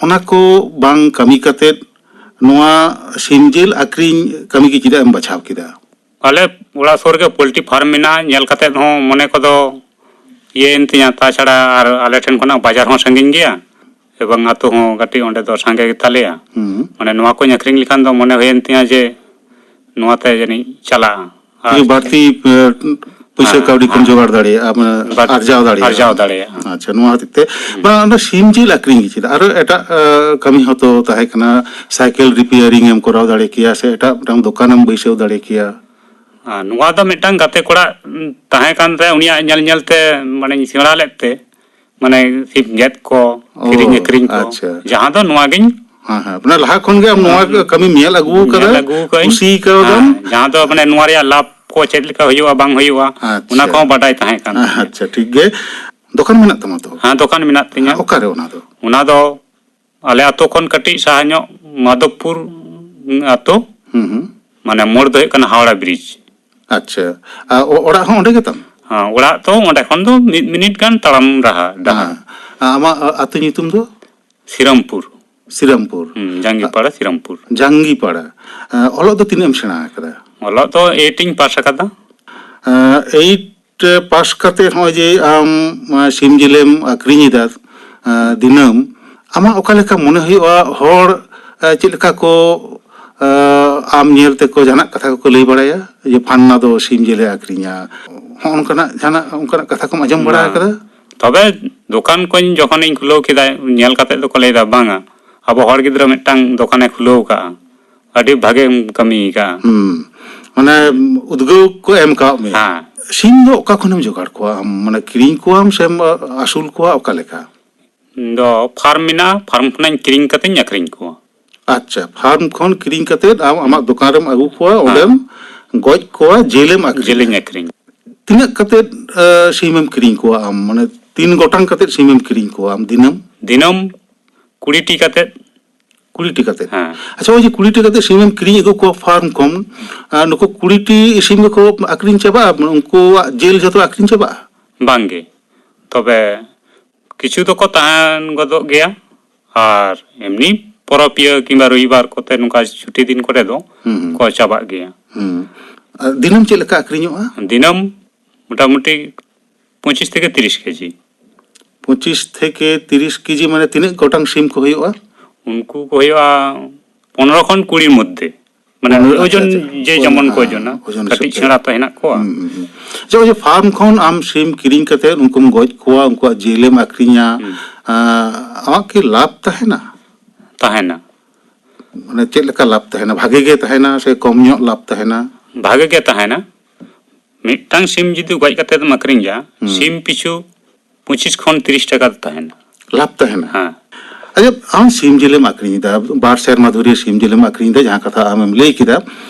ᱚᱱᱟ ᱠᱚ ᱵᱟᱝ ᱠᱟᱹᱢᱤ ᱠᱟᱛᱮᱫ ᱱᱚᱣᱟ ᱥᱤᱢ ᱡᱤᱞ ᱟᱠᱷᱨᱤᱧ ᱠᱟᱹᱢᱤ ᱜᱮ ᱪᱮᱫᱟᱜ ᱮᱢ ᱵᱟᱪᱷᱟᱣ ᱠᱮᱫᱟ? ᱟᱞᱮ ᱚᱲᱟᱜ ᱥᱩᱨ ᱨᱮᱜᱮ ᱯᱳᱞᱴᱨᱤ ᱯᱷᱟᱨᱢ ᱢᱮᱱᱟᱜᱼᱟ, ᱧᱮᱞ ᱠᱟᱛᱮᱫ ᱦᱚᱸ ᱢᱚᱱᱮ ᱠᱚᱫᱚ ᱤᱭᱟᱹᱭᱮᱱ ᱛᱤᱧᱟ᱾ ᱛᱟᱪᱷᱟᱲᱟ ᱟᱨ ᱟᱞᱮ ᱴᱷᱮᱱ ᱠᱷᱚᱱᱟᱜ ᱵᱟᱡᱟᱨ ᱦᱚᱸ ᱥᱟᱺᱜᱤᱧ ᱜᱮᱭᱟ, ᱮᱵᱚᱝ ᱟᱛᱳ ᱦᱚᱸ ᱠᱟᱹᱴᱤᱡ ᱚᱸᱰᱮ ᱫᱚ ᱥᱟᱸᱜᱮ ᱜᱮᱛᱟᱞᱮᱭᱟ᱾ ᱦᱩᱸ᱾ ᱢᱟᱱᱮ ᱱᱚᱣᱟ ᱠᱚᱧ ᱟᱹᱠᱷᱨᱤᱧ ᱞᱮᱠᱷᱟᱱ ᱫᱚ ᱢᱚᱱᱮ ᱦᱩᱭᱮᱱ ᱛᱤᱧᱟ ᱡᱮ ᱱᱚᱣᱟᱛᱮ ᱡᱟᱹᱱᱤᱡ ᱪᱟᱞᱟᱜᱼᱟ᱾ ᱟᱨ ᱠᱤᱪᱷᱩ ᱵᱟᱹᱲᱛᱤ, ᱮ, ᱯᱩᱭᱥᱟᱹ ᱦᱮᱸ, ᱠᱟᱹᱣᱰᱤ ᱠᱚᱢ ᱦᱮᱸ᱾ ᱡᱚᱜᱟᱲ ᱫᱟᱲᱮᱭᱟᱜᱼᱟ, ᱢᱟᱱᱮ ᱵᱟᱹᱲ-, ᱟᱨᱡᱟᱣ ᱫᱟᱲᱮᱭᱟᱜᱼᱟ᱾ ᱟᱨᱡᱟᱣ ᱫᱟᱲᱮᱭᱟᱜᱼᱟ᱾ ᱟᱪᱪᱷᱟ, ᱱᱚᱣᱟ ᱦᱚᱛᱮᱡ ᱛᱮ, ᱦᱩᱸ᱾ ᱵᱟᱝ, ᱚᱱᱟ ᱥᱤᱢ ᱡᱤᱞ ᱟᱠᱷᱨᱤᱧ ᱜᱮ ᱪᱮᱫᱟᱜ? ᱟᱨᱚ ᱮᱴᱟᱜ, ᱮ, ᱠᱟᱹᱢᱤ ᱦᱚᱸᱛᱚ ᱛᱟᱦᱮᱸ ᱠᱟᱱᱟ, ᱥᱟᱭᱠᱮᱞ ᱨᱤᱯᱮᱭᱟᱨᱤᱝ ᱮᱢ ᱠᱚᱨᱟᱣ ᱫᱟᱲᱮ ᱠᱮᱭᱟ, ᱥᱮ ᱮᱴᱟᱜ ᱢᱤᱫᱴᱟᱝ ᱫᱚᱠᱟᱱᱮᱢ ᱵᱟᱹᱭᱥᱟᱹᱣ ᱫᱟᱲᱮ ᱠᱮᱭᱟ᱾ ᱟᱨ ᱱᱚᱣᱟ ᱫᱚ ᱢᱤᱫᱴᱟᱝ ᱜᱟᱛᱮ ᱠᱚᱲᱟ, ᱩᱸ, ᱛᱟᱦᱮᱸ ᱠᱟᱱ ᱛᱟᱭᱟ, ᱩᱱᱤᱭᱟᱜ ᱧᱮᱞ ᱧᱮᱞ ᱛᱮ, ᱢᱟᱱᱮᱧ ᱥᱮᱬᱟ ᱞᱮᱫ ᱛᱮ, ᱢᱟᱱᱮ ᱥᱤᱢ ᱜᱮᱫ ᱠᱚ, ᱚ, ᱠᱤᱨᱤᱧ ᱟᱹᱠᱷᱨᱤᱧ ᱠᱚ, ᱟᱪᱪᱷᱟ᱾ ᱡᱟᱦᱟᱸ ᱫᱚ ᱱᱚᱣᱟ ᱜᱤᱧ ᱦᱮᱸ, ᱦᱮᱸ᱾ ᱢᱟᱱᱮ ᱞᱟᱦᱟ ᱠᱷᱚᱱ ᱜᱮ ᱟᱢ ᱱᱚᱣᱟ ᱦᱮᱸ, ᱠᱟᱹᱢᱤᱢ ᱧᱮᱞ ᱟᱹᱜᱩ ᱟᱠᱟᱫᱟ, ᱧᱮᱞ ᱟᱹᱜᱩ ᱟᱠᱟᱫᱟᱹᱧ᱾ ᱠᱩᱥᱤ ᱠᱟᱣᱫᱟᱢ᱾ ᱦᱮᱸ, ᱡᱟᱦᱟᱸ ᱫᱚ ᱢᱟᱱᱮ ᱱᱚᱣᱟ ᱨᱮᱭᱟᱜ ᱞᱟᱵᱷ ᱠᱚ ᱪᱮᱫ ᱞᱮᱠᱟ ᱦᱩᱭᱩᱜᱼᱟ, ᱵᱟᱝ ᱦᱩᱭᱩᱜᱼᱟ, ᱟᱪᱪᱷᱟ᱾ ᱚᱱᱟ ᱠᱚᱦᱚᱸ ᱵᱟᱰᱟᱭ ᱛᱟᱦᱮᱸ ᱠᱟᱱ ᱛᱤᱧᱟᱹ᱾ ᱟᱪᱪᱷᱟ, ᱴᱷᱤᱠ ᱜᱮ᱾ ᱫᱚᱠᱟᱱ ᱢᱮᱱᱟᱜ ᱛᱟᱢᱟ ᱛᱚ? ᱦᱮᱸ, ᱫᱚᱠᱟᱱ ᱢᱮᱱᱟᱜ ᱛᱤᱧᱟᱹ᱾ ᱦᱮᱸ, ᱚᱠᱟᱨᱮ ᱚᱱᱟ ᱫᱚ? ᱚᱱᱟ ᱫᱚ ᱟᱞᱮ ᱟᱛᱳ ᱠᱷᱚᱱ ᱠᱟᱹᱴᱤᱡ ᱥᱟᱦᱟ ᱧᱚᱜ, ᱢᱟᱫᱷᱚᱵᱽᱯᱩᱨ ᱟᱛᱳ, ᱦᱩᱸ, ᱦᱩᱸ᱾ ᱢᱟᱱᱮ ᱢᱳᱲ ᱫᱚ ᱦᱩᱭᱩᱜ ᱠᱟᱱᱟ ᱦᱟᱣᱲᱟ ᱵᱨᱤᱡᱽ᱾ ᱟᱪᱪᱷᱟ᱾ ᱟᱨ ᱚ-, ᱚᱲᱟᱜ ᱦᱚᱸ ᱚᱸᱰᱮ ᱜᱮ ᱛᱟᱢ? ᱦᱮᱸ, ᱚᱲᱟᱜ ᱫᱚ ᱚᱸᱰᱮ ᱠᱷᱚᱱ ᱫᱚ ᱢᱤᱫ ᱢᱤᱱᱤᱴ ᱜᱟᱱ ᱛᱟᱲᱟᱢ ᱰᱟᱦᱟ-, ᱰᱟᱦᱟᱨ᱾ ᱦᱮᱸ᱾ ᱟᱢᱟᱜ ᱟ-, ᱟᱹᱛᱩ ᱧᱩᱛᱩᱢ ᱫᱚ? ᱥᱤᱨᱟᱢᱯᱩᱨ᱾ ᱥᱤᱨᱟᱢᱯᱩᱨ᱾ ᱦᱩᱸ, ᱡᱟᱝᱜᱤᱯᱟᱲᱟ, ᱥᱤᱨᱟᱢᱯᱩᱨ᱾ ᱡᱟᱝᱜᱤᱯᱟᱲᱟ᱾ ᱮ, ᱚᱞᱚᱜ ᱫᱚ ᱛᱤᱱᱟᱹᱜ ᱮᱢ ᱥᱮᱬᱟ ᱟᱠᱟᱫᱟ? ᱚᱞᱚᱜ ᱫᱚ ᱮᱭᱤᱴ ᱤᱧ ᱯᱟᱥ ᱟᱠᱟᱫᱟ᱾ ᱮ, ᱮᱭᱤᱴ ᱯᱟᱥ ᱠᱟᱛᱮ ᱱᱚᱜᱼᱚᱭ ᱡᱮ ᱟᱢ, ᱮ, ᱥᱤᱢ ᱡᱤᱞᱮᱢ ᱟᱠᱷᱨᱤᱧ ᱮᱫᱟ, ᱮ, ᱫᱤᱱᱟᱹᱢ, ᱟᱢᱟᱜ ᱚᱠᱟ ᱞᱮᱠᱟ ᱢᱚᱱᱮ ᱦᱩᱭᱩᱜᱼᱟ, ᱦᱚᱲ, ᱮ, ᱪᱮᱫ ᱞᱮᱠᱟ ᱠᱚ, ᱮ, ᱟᱢ ᱧᱮᱞ ᱛᱮᱠᱚ ᱡᱟᱦᱟᱱᱟᱜ ᱠᱟᱛᱷᱟ ᱠᱚᱠᱚ ᱞᱟᱹᱭ ᱵᱟᱲᱟᱭᱟ ᱡᱮ ᱯᱷᱟᱱᱱᱟ ᱫᱚ ᱥᱤᱢ ᱡᱤᱞᱮ ᱟᱠᱷᱨᱤᱧᱟ, ᱦᱚᱸᱜᱼᱚ ᱱᱚᱝᱠᱟᱱᱟᱜ ᱡᱟᱦᱟᱱᱟᱜ ᱚᱱᱠᱟᱱᱟᱜ ᱠᱟᱛᱷᱟ ᱠᱚᱢ ᱟᱸᱡᱚᱢ ᱵᱟᱲᱟ ᱵᱟᱝ᱾ ᱟᱠᱟᱫᱟ? ᱛᱚᱵᱮ ᱫᱚᱠᱟᱱ ᱠᱚᱧ ᱡᱚᱠᱷᱚᱱᱤᱧ ᱠᱷᱩᱞᱟᱹᱣ ᱠᱮᱫᱟ, ᱧᱮᱞ ᱠᱟᱛᱮ ᱫᱚᱠᱚ ᱞᱟᱹᱭᱫᱟ, "ᱵᱟᱝᱟ, ᱟᱵᱚ ᱦᱚᱲ ᱜᱤᱫᱽᱨᱟᱹ ᱢᱤᱫᱴᱟᱝ ᱫᱚᱠᱟᱱᱮ ᱠᱷᱩᱞᱟᱹᱣ ᱠᱟᱜᱼᱟ, ᱟᱹᱰᱤ ᱵᱷᱟᱜᱮᱢ ᱠᱟᱹᱢᱤ ᱠᱟᱜᱼᱟ᱾" ᱦᱩᱸ᱾ ᱢᱟᱱᱮ ᱩᱫᱽᱜᱟᱹᱣ ᱠᱚ ᱮᱢ ᱠᱟᱣᱟᱫ ᱢᱮᱭᱟ᱾ ᱦᱮᱸ᱾ ᱥᱤᱢ ᱫᱚ ᱚᱠᱟ ᱠᱷᱚᱱᱮᱢ ᱡᱚᱜᱟᱲ ᱠᱚᱣᱟ ᱟᱢ? ᱢᱟᱱᱮ ᱠᱤᱨᱤᱧ ᱠᱚᱣᱟᱢ ᱥᱮᱢ ᱟᱹᱥᱩᱞ ᱠᱚᱣᱟ, ᱚᱠᱟ ᱞᱮᱠᱟ? ᱤᱧ ᱫᱚ ᱯᱷᱟᱨᱢ ᱢᱮᱱᱟᱜᱼᱟ, ᱯᱷᱟᱨᱢ ᱠᱷᱚᱱᱟᱜ ᱠᱤᱨᱤᱧ ᱠᱟᱛᱮᱧ ᱟᱹᱠᱷᱨᱤᱧ ᱠᱚᱣᱟ᱾ ᱟᱪᱪᱷᱟ, ᱯᱷᱟᱨᱢ ᱠᱷᱚᱱ ᱠᱤᱨᱤᱧ ᱠᱟᱛᱮ ᱟᱢ ᱟᱢᱟᱜ ᱫᱚᱠᱟᱱ ᱨᱮᱢ ᱟᱹᱜᱩ ᱠᱚᱣᱟ, ᱦᱮᱸ᱾ ᱚᱸᱰᱮᱢ ᱜᱚᱡ ᱠᱚᱣᱟ, ᱡᱤᱞᱮᱢ ᱟᱹᱠᱷᱨᱤᱧᱟ᱾ ᱡᱤᱞᱤᱧ ᱟᱹᱠᱷᱨᱤᱧ᱾ ᱛᱤᱱᱟᱹᱜ ᱠᱟᱛᱮ, ᱮ, ᱥᱤᱢᱮᱢ ᱠᱤᱨᱤᱧ ᱠᱚᱣᱟ ᱟᱢ? ᱢᱟᱱᱮ ᱛᱤᱱ ᱜᱚᱴᱟᱝ ᱠᱟᱛᱮ ᱥᱤᱢᱮᱢ ᱠᱤᱨᱤᱧ ᱠᱚᱣᱟ ᱟᱢ ᱫᱤᱱᱟᱹᱢ? ᱫᱤᱱᱟᱹᱢ ᱠᱩᱲᱤ ᱴᱤ ᱠᱟᱛᱮ᱾ ᱠᱩᱲᱤ ᱴᱤ ᱠᱟᱛᱮ? ᱦᱮᱸ᱾ ᱟᱪᱪᱷᱟ, ᱳᱭ ᱡᱮ ᱠᱩᱲᱤ ᱴᱤ ᱠᱟᱛᱮ ᱥᱤᱢᱮᱢ ᱠᱤᱨᱤᱧ ᱟᱹᱜᱩ ᱠᱚᱣᱟ ᱯᱷᱟᱨᱢ ᱠᱷᱚᱱ, ᱟᱨ ᱱᱩᱠᱩ ᱠᱩᱲᱤ ᱴᱤ ᱥᱤᱢ ᱜᱮᱠᱚ ᱟᱹᱠᱷᱨᱤᱧ ᱪᱟᱵᱟᱜᱼᱟ? ᱩᱱᱠᱩᱣᱟᱜ ᱡᱤᱞ ᱡᱷᱚᱛᱚ ᱟᱹᱠᱷᱨᱤᱧ ᱪᱟᱵᱟᱜᱼᱟ? ᱵᱟᱝᱜᱮ, ᱛᱚᱵᱮ ᱠᱤᱪᱷᱩ ᱫᱚᱠᱚ ᱛᱟᱦᱮᱸ ᱜᱚᱫᱚᱜ ᱜᱮᱭᱟ, ᱟᱨ ᱮᱢᱱᱤ ᱯᱚᱨᱚᱵᱽ ᱯᱤᱭᱟᱹ ᱠᱤᱝᱵᱟ ᱨᱚᱵᱤᱵᱟᱨ ᱠᱚᱛᱮ ᱱᱚᱝᱠᱟ ᱪᱷᱩᱴᱤ ᱫᱤᱱ ᱠᱚᱨᱮ ᱫᱚ ᱦᱩᱸ, ᱦᱩᱸ᱾ ᱠᱚ ᱪᱟᱵᱟᱜ ᱜᱮᱭᱟ᱾ ᱦᱩᱸ᱾ ᱟᱨ ᱫᱤᱱᱟᱹᱢ ᱪᱮᱫ ᱞᱮᱠᱟ ᱟᱹᱠᱷᱨᱤᱧᱚᱜᱼᱟ? ᱫᱤᱱᱟᱹᱢ ᱢᱚᱴᱟᱢᱩᱴᱤ ᱯᱚᱸᱪᱤᱥ ᱛᱷᱮᱠᱮ ᱛᱤᱨᱤᱥ ᱠᱮᱡᱤ᱾ ᱯᱚᱸᱪᱤᱥ ᱛᱷᱮᱠᱮ ᱛᱤᱨᱤᱥ ᱠᱮᱡᱤ ᱢᱟᱱᱮ ᱛᱤᱱᱟᱹᱜ ᱜᱚᱴᱟᱝ ᱥᱤᱢ ᱠᱚ ᱦᱩᱭᱩᱜᱼᱟ? ᱩᱱᱠᱩ ᱠᱚ ᱦᱩᱭᱩᱜᱼᱟ ᱯᱚᱱᱨᱚ ᱠᱷᱚᱱ ᱠᱩᱲᱤ ᱢᱚᱫᱽᱫᱷᱮ᱾ ᱢᱟᱱᱮ ᱯᱚᱱᱨᱚ, ᱳᱡᱚᱱ ᱟᱪᱪᱷᱟ, ᱟᱪᱪᱷᱟ᱾ ᱡᱮ ᱯᱚᱱᱨᱚ, ᱡᱮᱢᱚᱱ ᱠᱚ ᱦᱮᱸ, ᱳᱡᱚᱱᱟ᱾ ᱳᱡᱚᱱ ᱦᱤᱥᱟᱹᱵ ᱠᱟᱹᱴᱤᱡ ᱛᱮ᱾ ᱥᱮᱬᱟ ᱛᱚ ᱦᱮᱱᱟᱜ ᱠᱚᱣᱟ᱾ ᱦᱩᱸ, ᱦᱩᱸ, ᱦᱩᱸ᱾ ᱟᱪᱪᱷᱟ, ᱳᱭ ᱡᱮ ᱯᱷᱟᱨᱢ ᱠᱷᱚᱱ ᱟᱢ ᱥᱤᱢ ᱠᱤᱨᱤᱧ ᱠᱟᱛᱮ ᱩᱱᱠᱩᱢ ᱜᱚᱡ ᱠᱚᱣᱟ, ᱩᱱᱠᱩᱣᱟᱜ ᱡᱤᱞᱮᱢ ᱟᱹᱠᱷᱨᱤᱧᱟ, ᱦᱩᱸ᱾ ᱟᱸ, ᱟᱢᱟᱜ ᱠᱤ ᱞᱟᱵᱷ ᱛᱟᱦᱮᱱᱟ? ᱛᱟᱦᱮᱱᱟ᱾ ᱢᱟᱱᱮ ᱪᱮᱫ ᱞᱮᱠᱟ ᱞᱟᱵᱷ ᱛᱟᱦᱮᱱᱟ? ᱵᱷᱟᱜᱮ ᱜᱮ ᱛᱟᱦᱮᱱᱟ ᱥᱮ ᱠᱚᱢ ᱧᱚᱜ ᱞᱟᱵᱷ ᱛᱟᱦᱮᱱᱟ? ᱵᱷᱟᱜᱮ ᱜᱮ ᱛᱟᱦᱮᱱᱟ᱾ ᱢᱤᱫᱴᱟᱝ ᱥᱤᱢ ᱡᱩᱫᱤ ᱜᱚᱡ ᱠᱟᱛᱮ ᱮᱢ ᱟᱹᱠᱷᱨᱤᱧ ᱜᱮᱭᱟ, ᱦᱩᱸ᱾ ᱥᱤᱢ ᱯᱤᱪᱷᱩ ᱯᱚᱸᱪᱤᱥ ᱠᱷᱚᱱ ᱛᱤᱨᱤᱥ ᱴᱟᱠᱟ ᱫᱚ ᱛᱟᱦᱮᱱᱟ᱾ ᱞᱟᱵᱷ ᱛᱟᱦᱮᱱᱟ? ᱦᱮᱸ᱾ ᱟᱪᱪᱷᱟ, ᱟᱢ ᱥᱤᱢ ᱡᱤᱞᱮᱢ ᱟᱹᱠᱷᱨᱤᱧ ᱮᱫᱟ, ᱵᱟᱨ ᱥᱮᱨᱢᱟ ᱫᱷᱩᱨᱤᱭᱟᱹ ᱥᱤᱢ ᱡᱤᱞᱮᱢ ᱟᱹᱠᱷᱨᱤᱧ ᱮᱫᱟ, ᱡᱟᱦᱟᱸ ᱠᱟᱛᱷᱟ ᱟᱢᱮᱢ ᱞᱟᱹᱭ ᱠᱮᱫᱟ,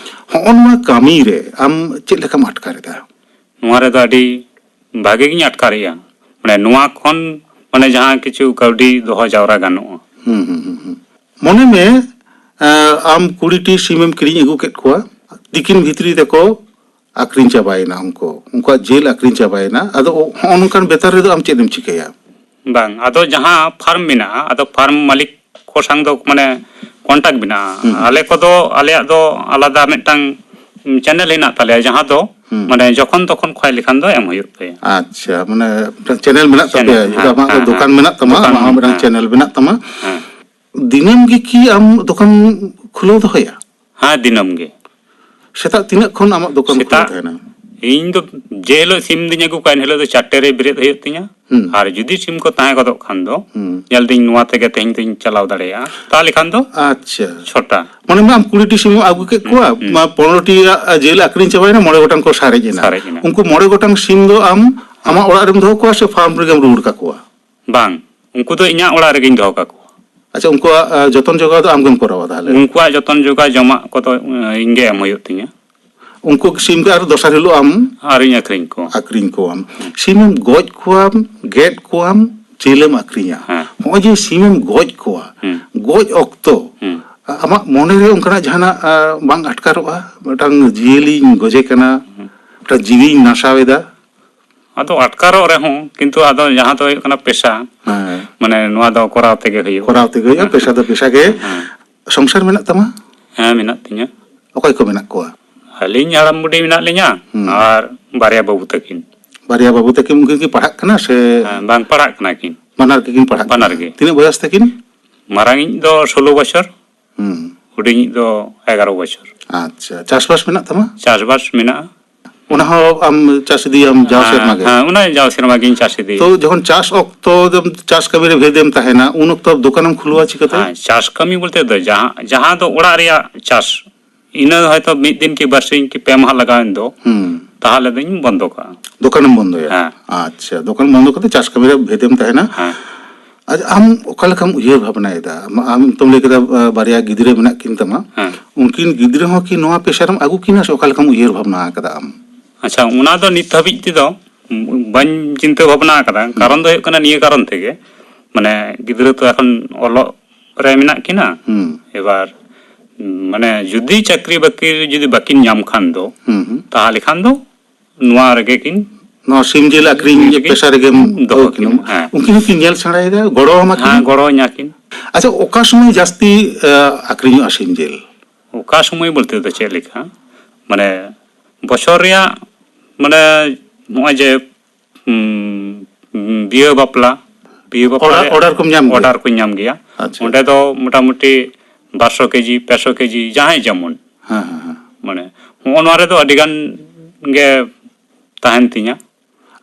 ᱦᱚᱸᱜᱼᱚ ᱱᱚᱣᱟ ᱠᱟᱹᱢᱤ ᱨᱮ ᱟᱢ ᱪᱮᱫ ᱞᱮᱠᱟᱢ ᱟᱴᱠᱟᱨ ᱮᱫᱟ? ᱱᱚᱣᱟ ᱨᱮᱫᱚ ᱟᱹᱰᱤ ᱵᱷᱟᱜᱮ ᱜᱤᱧ ᱟᱴᱠᱟᱨᱮᱜᱼᱟ᱾ ᱢᱟᱱᱮ ᱱᱚᱣᱟ ᱠᱷᱚᱱ ᱢᱟᱱᱮ ᱡᱟᱦᱟᱸ ᱠᱤᱪᱷᱩ ᱠᱟᱹᱣᱰᱤ ᱫᱚᱦᱚ ᱡᱟᱣᱨᱟ ᱜᱟᱱᱚᱜᱼᱟ᱾ ᱦᱩᱸ, ᱦᱩᱸ, ᱦᱩᱸ, ᱦᱩᱸ᱾ ᱢᱚᱱᱮ ᱢᱮ, ᱮᱸ, ᱟᱢ ᱠᱩᱲᱤ ᱴᱤ ᱥᱤᱢᱮᱢ ᱠᱤᱨᱤᱧ ᱟᱹᱜᱩ ᱠᱮᱫ ᱠᱚᱣᱟ, ᱛᱤᱠᱤᱱ ᱵᱷᱤᱛᱨᱤ ᱛᱮᱠᱚ ᱟᱹᱠᱷᱨᱤᱧ ᱪᱟᱵᱟᱭᱮᱱᱟ, ᱩᱱᱠᱩ, ᱩᱱᱠᱩᱣᱟᱜ ᱡᱤᱞ ᱟᱹᱠᱷᱨᱤᱧ ᱪᱟᱵᱟᱭᱮᱱᱟ᱾ ᱟᱫᱚ ᱦᱚᱸᱜᱼᱚ ᱱᱚᱝᱠᱟᱱ ᱵᱮᱯᱟᱨ ᱨᱮᱫᱚ ᱟᱢ ᱪᱮᱫ ᱮᱢ ᱪᱤᱠᱟᱹᱭᱟ? ᱵᱟᱝ, ᱟᱫᱚ ᱡᱟᱦᱟᱸ ᱯᱷᱟᱨᱢ ᱢᱮᱱᱟᱜᱼᱟ, ᱟᱫᱚ ᱯᱷᱟᱨᱢ ᱢᱟᱹᱞᱤᱠ ᱠᱚ ᱥᱟᱝ ᱫᱚ ᱢᱟᱱᱮ ᱠᱚᱱᱴᱟᱠᱴ ᱢᱮᱱᱟᱜᱼᱟ᱾ ᱦᱩᱸ, ᱦᱩᱸ᱾ ᱟᱞᱮ ᱠᱚᱫᱚ, ᱟᱞᱮᱭᱟᱜ ᱫᱚ ᱟᱞᱟᱫᱟ ᱢᱤᱫᱴᱟᱝ ᱪᱮᱱᱮᱞ ᱦᱮᱱᱟᱜ ᱛᱟᱞᱮᱭᱟ, ᱡᱟᱦᱟᱸ ᱫᱚ ᱦᱩᱸ᱾ ᱢᱟᱱᱮ ᱡᱚᱠᱷᱚᱱ ᱛᱚᱠᱷᱚᱱ ᱠᱷᱚᱭ ᱞᱮᱠᱷᱟᱱ ᱫᱚ ᱮᱢ ᱦᱩᱭᱩᱜ ᱛᱟᱭᱟ᱾ ᱟᱪᱪᱷᱟ, ᱢᱟᱱᱮ ᱢᱤᱫᱴᱟᱝ ᱪᱮᱱᱮᱞ ᱢᱮᱱᱟᱜ ᱪᱮᱱᱮᱞ, ᱛᱟᱯᱮᱭᱟ, ᱡᱮᱦᱮᱛᱩ ᱦᱮᱸ, ᱟᱢᱟᱜ ᱫᱚ ᱦᱮᱸ, ᱫᱚᱠᱟᱱ ᱦᱮᱸ᱾ ᱢᱮᱱᱟᱜ ᱛᱟᱢᱟ, ᱫᱚᱠᱟᱱ, ᱟᱢᱟᱜ ᱦᱚᱸ ᱢᱤᱫᱴᱟᱝ ᱦᱮᱸ᱾ ᱪᱮᱱᱮᱞ ᱢᱮᱱᱟᱜ ᱛᱟᱢᱟ᱾ ᱦᱮᱸ᱾ ᱫᱤᱱᱟᱹᱢ ᱜᱮ ᱠᱤ ᱟᱢ ᱫᱚᱠᱟᱱ ᱠᱷᱩᱞᱟᱹᱣ ᱫᱚᱦᱚᱭᱟ? ᱦᱮᱸ, ᱫᱤᱱᱟᱹᱢ ᱜᱮ᱾ ᱥᱮᱛᱟᱜ ᱛᱤᱱᱟᱹᱜ ᱠᱷᱚᱱ ᱟᱢᱟᱜ ᱫᱚᱠᱟᱱ ᱠᱷᱩᱞᱟᱹᱣ ᱥᱮᱛᱟᱜ ᱛᱟᱦᱮᱱᱟ? ᱤᱧ ᱫᱚ ᱡᱮ ᱦᱤᱞᱳᱜ ᱥᱤᱢ ᱫᱩᱧ ᱟᱹᱜᱩ ᱠᱚᱣᱟ, ᱮᱱ ᱦᱤᱞᱳᱜ ᱫᱚ ᱪᱟᱨᱴᱮ ᱨᱮ ᱵᱮᱨᱮᱫ ᱦᱩᱭᱩᱜ ᱛᱤᱧᱟ᱾ ᱦᱩᱸ᱾ ᱟᱨ ᱡᱩᱫᱤ ᱥᱤᱢ ᱠᱚ ᱛᱟᱦᱮᱸ ᱜᱚᱫᱚᱜ ᱠᱷᱟᱱ ᱫᱚ, ᱦᱩᱸ᱾ ᱧᱮᱞ ᱫᱟᱹᱧ ᱱᱚᱣᱟ ᱛᱮᱜᱮ ᱛᱮᱦᱮᱧ ᱫᱚᱧ ᱪᱟᱞᱟᱣ ᱫᱟᱲᱮᱭᱟᱜᱼᱟ, ᱛᱟᱦᱚᱞᱮ ᱠᱷᱟᱱ ᱫᱚ ᱟᱪᱪᱷᱟ᱾ ᱪᱷᱚᱴᱟ᱾ ᱢᱟᱱᱮ ᱢᱟ ᱟᱢ ᱠᱩᱲᱤ ᱴᱤ ᱥᱤᱢ ᱮᱢ ᱟᱹᱜᱩ ᱠᱮᱫ ᱠᱚᱣᱟ, ᱦᱩᱸ᱾ ᱢᱟ ᱯᱚᱱᱨᱚ ᱴᱤ ᱨᱮᱭᱟᱜ ᱡᱤᱞ ᱟᱹᱠᱷᱨᱤᱧ ᱪᱟᱵᱟᱭᱮᱱᱟ, ᱢᱚᱬᱮ ᱜᱚᱴᱟᱝ ᱠᱚ ᱥᱟᱨᱮᱡ ᱮᱱᱟ᱾ ᱥᱟᱨᱮᱡ ᱮᱱᱟ᱾ ᱩᱱᱠᱩ ᱢᱚᱬᱮ ᱜᱚᱴᱟᱝ ᱥᱤᱢ ᱫᱚ ᱟᱢ ᱟᱢᱟᱜ ᱚᱲᱟᱜ ᱨᱮᱢ ᱫᱚᱦᱚ ᱠᱚᱣᱟ ᱥᱮ ᱯᱷᱟᱨᱢ ᱨᱮᱜᱮᱢ ᱨᱩᱣᱟᱹᱲ ᱠᱟᱠᱚᱣᱟ? ᱵᱟᱝ, ᱩᱱᱠᱩ ᱫᱚ ᱤᱧᱟᱹᱜ ᱚᱲᱟᱜ ᱨᱮᱜᱮᱧ ᱫᱚᱦᱚ ᱠᱟᱠᱚᱣᱟ᱾ ᱟᱪᱪᱷᱟ, ᱩᱱᱠᱩᱣᱟᱜ, ᱟ, ᱡᱚᱛᱚᱱ ᱡᱚᱜᱟᱣ ᱫᱚ ᱟᱢᱜᱮᱢ ᱠᱚᱨᱟᱣᱟ ᱛᱟᱦᱚᱞᱮ? ᱩᱱᱠᱩᱣᱟᱜ ᱡᱚᱛᱚᱱ ᱡᱚᱜᱟᱣ, ᱡᱚᱢᱟᱜ ᱠᱚᱫᱚ, ᱮ, ᱤᱧ ᱜᱮ ᱮᱢ ᱦᱩᱭᱩᱜ ᱛᱤᱧᱟ᱾ ᱩᱱᱠᱩ ᱥᱤᱢ ᱜᱮ ᱟᱨ ᱫᱚᱥᱟᱨ ᱦᱤᱞᱳᱜ ᱟᱢ ᱟᱨᱤᱧ ᱟᱹᱠᱷᱨᱤᱧ ᱠᱚᱣᱟ᱾ ᱟᱹᱠᱷᱨᱤᱧ ᱠᱚᱣᱟᱢ᱾ ᱦᱩᱸ᱾ ᱥᱤᱢᱮᱢ ᱜᱚᱡ ᱠᱚᱣᱟᱢ, ᱜᱮᱫ ᱠᱚᱣᱟᱢ, ᱡᱤᱞᱮᱢ ᱟᱹᱠᱷᱨᱤᱧᱟ᱾ ᱦᱮᱸ᱾ ᱱᱚᱜᱼᱚᱭ ᱡᱮ ᱥᱤᱢᱮᱢ ᱜᱚᱡ ᱠᱚᱣᱟ, ᱦᱩᱸ᱾ ᱜᱚᱡ ᱚᱠᱛᱚ ᱦᱩᱸ᱾ ᱟ-, ᱟᱢᱟᱜ ᱢᱚᱱᱮᱨᱮ ᱚᱱᱠᱟᱱᱟᱜ ᱡᱟᱦᱟᱱᱟᱜ, ᱟ, ᱵᱟᱝ ᱟᱴᱠᱟᱨᱚᱜᱼᱟ? ᱢᱤᱫᱴᱟᱝ ᱡᱤᱭᱟᱹᱞᱤᱧ ᱜᱚᱡᱮ ᱠᱟᱱᱟ, ᱦᱩᱸ᱾ ᱢᱤᱫᱴᱟᱝ ᱡᱤᱣᱤᱧ ᱱᱟᱥᱟᱣ ᱮᱫᱟ᱾ ᱟᱫᱚ ᱟᱴᱠᱟᱨᱚᱜ ᱨᱮᱦᱚᱸ, ᱠᱤᱱᱛᱩ ᱟᱫᱚ ᱡᱟᱦᱟᱸ ᱫᱚ ᱦᱩᱭᱩᱜ ᱠᱟᱱᱟ ᱯᱮᱥᱟ, ᱦᱮᱸ᱾ ᱢᱟᱱᱮ ᱱᱚᱣᱟ ᱫᱚ ᱠᱚᱨᱟᱣ ᱛᱮᱜᱮ ᱦᱩᱭᱩᱜᱼᱟ᱾ ᱠᱚᱨᱟᱣ ᱛᱮᱜᱮ ᱦᱩᱭᱩᱜᱼᱟ, ᱦᱮᱸ᱾ ᱯᱮᱥᱟ ᱫᱚ ᱯᱮᱥᱟ ᱜᱮ᱾ ᱦᱮᱸ᱾ ᱥᱚᱝᱥᱟᱨ ᱢᱮᱱᱟᱜ ᱛᱟᱢᱟ? ᱦᱮᱸ, ᱢᱮᱱᱟᱜ ᱛᱤᱧᱟ᱾ ᱚᱠᱚᱭ ᱠᱚ ᱢᱮᱱᱟᱜ ᱠᱚᱣᱟ? ᱟᱹᱞᱤᱧ ᱦᱟᱲᱟᱢ ᱵᱩᱰᱷᱤ ᱢᱮᱱᱟᱜ ᱞᱤᱧᱟ, ᱦᱩᱸ᱾ ᱟᱨ ᱵᱟᱨᱭᱟ ᱵᱟᱹᱵᱩ ᱛᱟᱹᱠᱤᱱ᱾ ᱵᱟᱨᱭᱟ ᱵᱟᱹᱵᱩ ᱛᱟᱹᱠᱤᱱ, ᱩᱱᱠᱤᱱ ᱠᱤᱱ ᱯᱟᱲᱦᱟᱜ ᱠᱟᱱᱟ ᱥᱮ? ᱦᱮᱸ, ᱵᱟᱝ, ᱯᱟᱲᱦᱟᱜ ᱠᱟᱱᱟ ᱠᱤᱱ᱾ ᱵᱟᱱᱟᱨ ᱜᱮᱠᱤᱱ ᱯᱟᱲᱦᱟᱜ ᱵᱟᱱᱟᱨ ᱠᱟᱱᱟ? ᱜᱮ᱾ ᱛᱤᱱᱟᱹᱜ ᱵᱚᱭᱚᱥ ᱛᱟᱹᱠᱤᱱ? ᱢᱟᱨᱟᱝᱤᱡ ᱫᱚ ᱥᱳᱞᱳ ᱵᱚᱪᱷᱚᱨ, ᱦᱩᱸ᱾ ᱦᱩᱰᱤᱧᱤᱡ ᱫᱚ ᱮᱜᱟᱨᱚ ᱵᱚᱪᱷᱚᱨ᱾ ᱟᱪᱪᱷᱟ, ᱪᱟᱥᱵᱟᱥ ᱢᱮᱱᱟᱜ ᱛᱟᱢᱟ? ᱪᱟᱥᱵᱟᱥ ᱢᱮᱱᱟᱜᱼᱟ᱾ ᱚᱱᱟ ᱦᱚᱸ ᱟᱢ ᱪᱟᱥ ᱤᱫᱤᱭᱟᱢ ᱡᱟᱣ ᱦᱮᱸ, ᱥᱮᱨᱢᱟ ᱜᱮ? ᱦᱮᱸ, ᱚᱱᱟ ᱡᱟᱣ ᱥᱮᱨᱢᱟ ᱜᱤᱧ ᱪᱟᱥ ᱤᱫᱤᱭᱟ᱾ ᱛᱚ, ᱡᱚᱠᱷᱚᱱ ᱪᱟᱥ ᱚᱠᱛᱚ ᱫᱚᱢ, ᱪᱟᱥ ᱠᱟᱹᱢᱤ ᱨᱮ ᱵᱷᱮᱫᱮᱢ ᱛᱟᱦᱮᱱᱟ, ᱩᱱ ᱚᱠᱛᱚ ᱫᱚᱠᱟᱱᱮᱢ ᱠᱷᱩᱞᱟᱹᱣᱟ ᱪᱤᱠᱟᱹᱛᱮ? ᱦᱮᱸ, ᱪᱟᱥ ᱠᱟᱹᱢᱤ ᱵᱚᱞᱛᱮ ᱫᱚ ᱡᱟᱦᱟᱸ, ᱡᱟᱦᱟᱸ ᱫᱚ ᱚᱲᱟᱜ ᱨᱮᱭᱟᱜ ᱪᱟᱥ, ᱤᱱᱟᱹ ᱦᱚᱭᱛᱚ ᱢᱤᱫ ᱫᱤᱱ ᱠᱤ ᱵᱟᱨᱥᱤᱧ ᱠᱤ ᱯᱮ ᱢᱟᱦᱟ ᱞᱟᱜᱟᱣᱮᱱ ᱫᱚ, ᱦᱩᱸ᱾ ᱛᱟᱦᱚᱞᱮ ᱫᱚᱧ ᱵᱚᱱᱫᱚ ᱠᱟᱜᱼᱟ᱾ ᱫᱚᱠᱟᱱᱮᱢ ᱵᱚᱱᱫᱚᱭᱟ? ᱦᱮᱸ᱾ ᱟᱪᱪᱷᱟ, ᱫᱚᱠᱟᱱ ᱵᱚᱱᱫᱚ ᱠᱟᱛᱮ ᱪᱟᱥ ᱠᱟᱹᱢᱤ ᱨᱮ ᱵᱷᱮᱫᱮᱢ ᱛᱟᱦᱮᱱᱟ᱾ ᱦᱮᱸ᱾ ᱟᱪᱪᱷᱟ, ᱟᱢ ᱚᱠᱟ ᱞᱮᱠᱟᱢ ᱩᱭᱦᱟᱹᱨ ᱵᱷᱟᱵᱽᱱᱟᱭᱮᱫᱟ? ᱟᱢ, ᱟᱢ ᱛᱚᱢ ᱞᱟᱹᱭ ᱠᱮᱫᱟ, ᱟ, ᱵᱟᱨᱭᱟ ᱜᱤᱫᱽᱨᱟᱹ ᱢᱮᱱᱟᱜ ᱠᱤᱱ ᱛᱟᱢᱟ, ᱦᱮᱸ᱾ ᱩᱱᱠᱤᱱ ᱜᱤᱫᱽᱨᱟᱹ ᱦᱚᱸ ᱠᱤ ᱱᱚᱣᱟ ᱯᱮᱥᱟᱨᱮᱢ ᱟᱹᱜᱩ ᱠᱤᱱᱟ ᱥᱮ ᱚᱠᱟ ᱞᱮᱠᱟᱢ ᱩᱭᱦᱟᱹᱨ ᱵᱷᱟᱵᱽᱱᱟ ᱟᱠᱟᱫᱟ ᱟᱢ? ᱟᱪᱪᱷᱟ, ᱚᱱᱟ ᱫᱚ ᱱᱤᱛ ᱫᱷᱟᱹᱵᱤᱡ ᱛᱮᱫᱚ ᱵᱟᱹᱧ ᱪᱤᱱᱛᱟᱹ ᱵᱷᱟᱵᱽᱱᱟ ᱟᱠᱟᱫᱟ᱾ ᱦᱩᱸ᱾ ᱠᱟᱨᱚᱱ ᱫᱚ ᱦᱩᱭᱩᱜ ᱠᱟᱱᱟ ᱱᱤᱭᱟᱹ ᱠᱟᱨᱚᱱ ᱛᱮᱜᱮ, ᱢᱟᱱᱮ ᱜᱤᱫᱽᱨᱟᱹ ᱛᱚ ᱮᱠᱷᱚᱱ ᱚᱞᱚᱜ ᱨᱮ ᱢᱮᱱᱟᱜ ᱠᱤᱱᱟ᱾ ᱦᱩᱸ᱾ ᱮᱵᱟᱨ, ᱢᱟᱱᱮ ᱡᱩᱫᱤ ᱪᱟᱹᱠᱨᱤ ᱵᱟᱹᱠᱨᱤ ᱡᱩᱫᱤ ᱵᱟᱹᱠᱤᱱ ᱧᱟᱢ ᱠᱷᱟᱱ ᱫᱚ, ᱦᱩᱸ, ᱦᱩᱸ᱾ ᱛᱟᱦᱚᱞᱮ ᱠᱷᱟᱱ ᱫᱚ ᱱᱚᱣᱟ ᱨᱮᱜᱮ ᱠᱤᱱ ᱱᱚᱣᱟ ᱥᱤᱢ ᱡᱤᱞ ᱟᱹᱠᱷᱨᱤᱧ ᱨᱮᱜᱮ ᱯᱮᱥᱟ ᱨᱮᱜᱮᱢ ᱫᱚᱦᱚ ᱫᱚᱦᱚ ᱠᱤᱱᱟ᱾ ᱠᱤᱱᱟ᱾ ᱦᱮᱸ᱾ ᱩᱱᱠᱤᱱ ᱦᱚᱸᱠᱤᱱ ᱧᱮᱞ ᱥᱮᱬᱟᱭᱮᱫᱟ, ᱜᱚᱲᱚ ᱟᱢᱟ ᱠᱤᱱ᱾ ᱦᱮᱸ, ᱜᱚᱲᱚ ᱟᱹᱧᱟ ᱠᱤᱱ᱾ ᱟᱪᱪᱷᱟ, ᱚᱠᱟ ᱥᱚᱢᱚᱭ ᱡᱟᱹᱥᱛᱤ, ᱟ, ᱟᱹᱠᱷᱨᱤᱧᱚᱜᱼᱟ ᱥᱤᱢ ᱡᱤᱞ? ᱚᱠᱟ ᱥᱚᱢᱚᱭ ᱵᱚᱞᱛᱮ ᱫᱚ ᱪᱮᱫ ᱞᱮᱠᱟ? ᱢᱟᱱᱮ ᱵᱚᱪᱷᱚᱨ ᱨᱮᱭᱟᱜ, ᱢᱟᱱᱮ ᱱᱚᱜᱼᱚᱭ ᱡᱮ, ᱩᱸ, ᱵᱤᱦᱟᱹ ᱵᱟᱯᱞᱟ, ᱵᱤᱦᱟᱹ ᱵᱟᱯᱞᱟ ᱚᱰᱟᱨ, ᱨᱮᱭᱟᱜ ᱚᱰᱟᱨ ᱠᱚᱢ ᱧᱟᱢ ᱜᱮᱭᱟ? ᱚᱰᱟᱨ ᱠᱚᱧ ᱧᱟᱢ ᱜᱮᱭᱟ᱾ ᱟᱪᱪᱷᱟ᱾ ᱚᱸᱰᱮ ᱫᱚ ᱢᱚᱴᱟᱢᱩᱴᱤ ᱵᱟᱨᱥᱚ ᱠᱮᱡᱤ, ᱯᱮᱥᱚ ᱠᱮᱡᱤ, ᱡᱟᱦᱟᱸᱭ ᱡᱮᱢᱚᱱ᱾ ᱦᱮᱸ, ᱦᱮᱸ, ᱦᱮᱸ᱾ ᱢᱟᱱᱮ ᱦᱚᱸᱜᱼᱚ ᱱᱚᱣᱟ ᱨᱮᱫᱚ ᱟᱹᱰᱤ ᱜᱟᱱ ᱜᱮ ᱛᱟᱦᱮᱱ ᱛᱤᱧᱟ᱾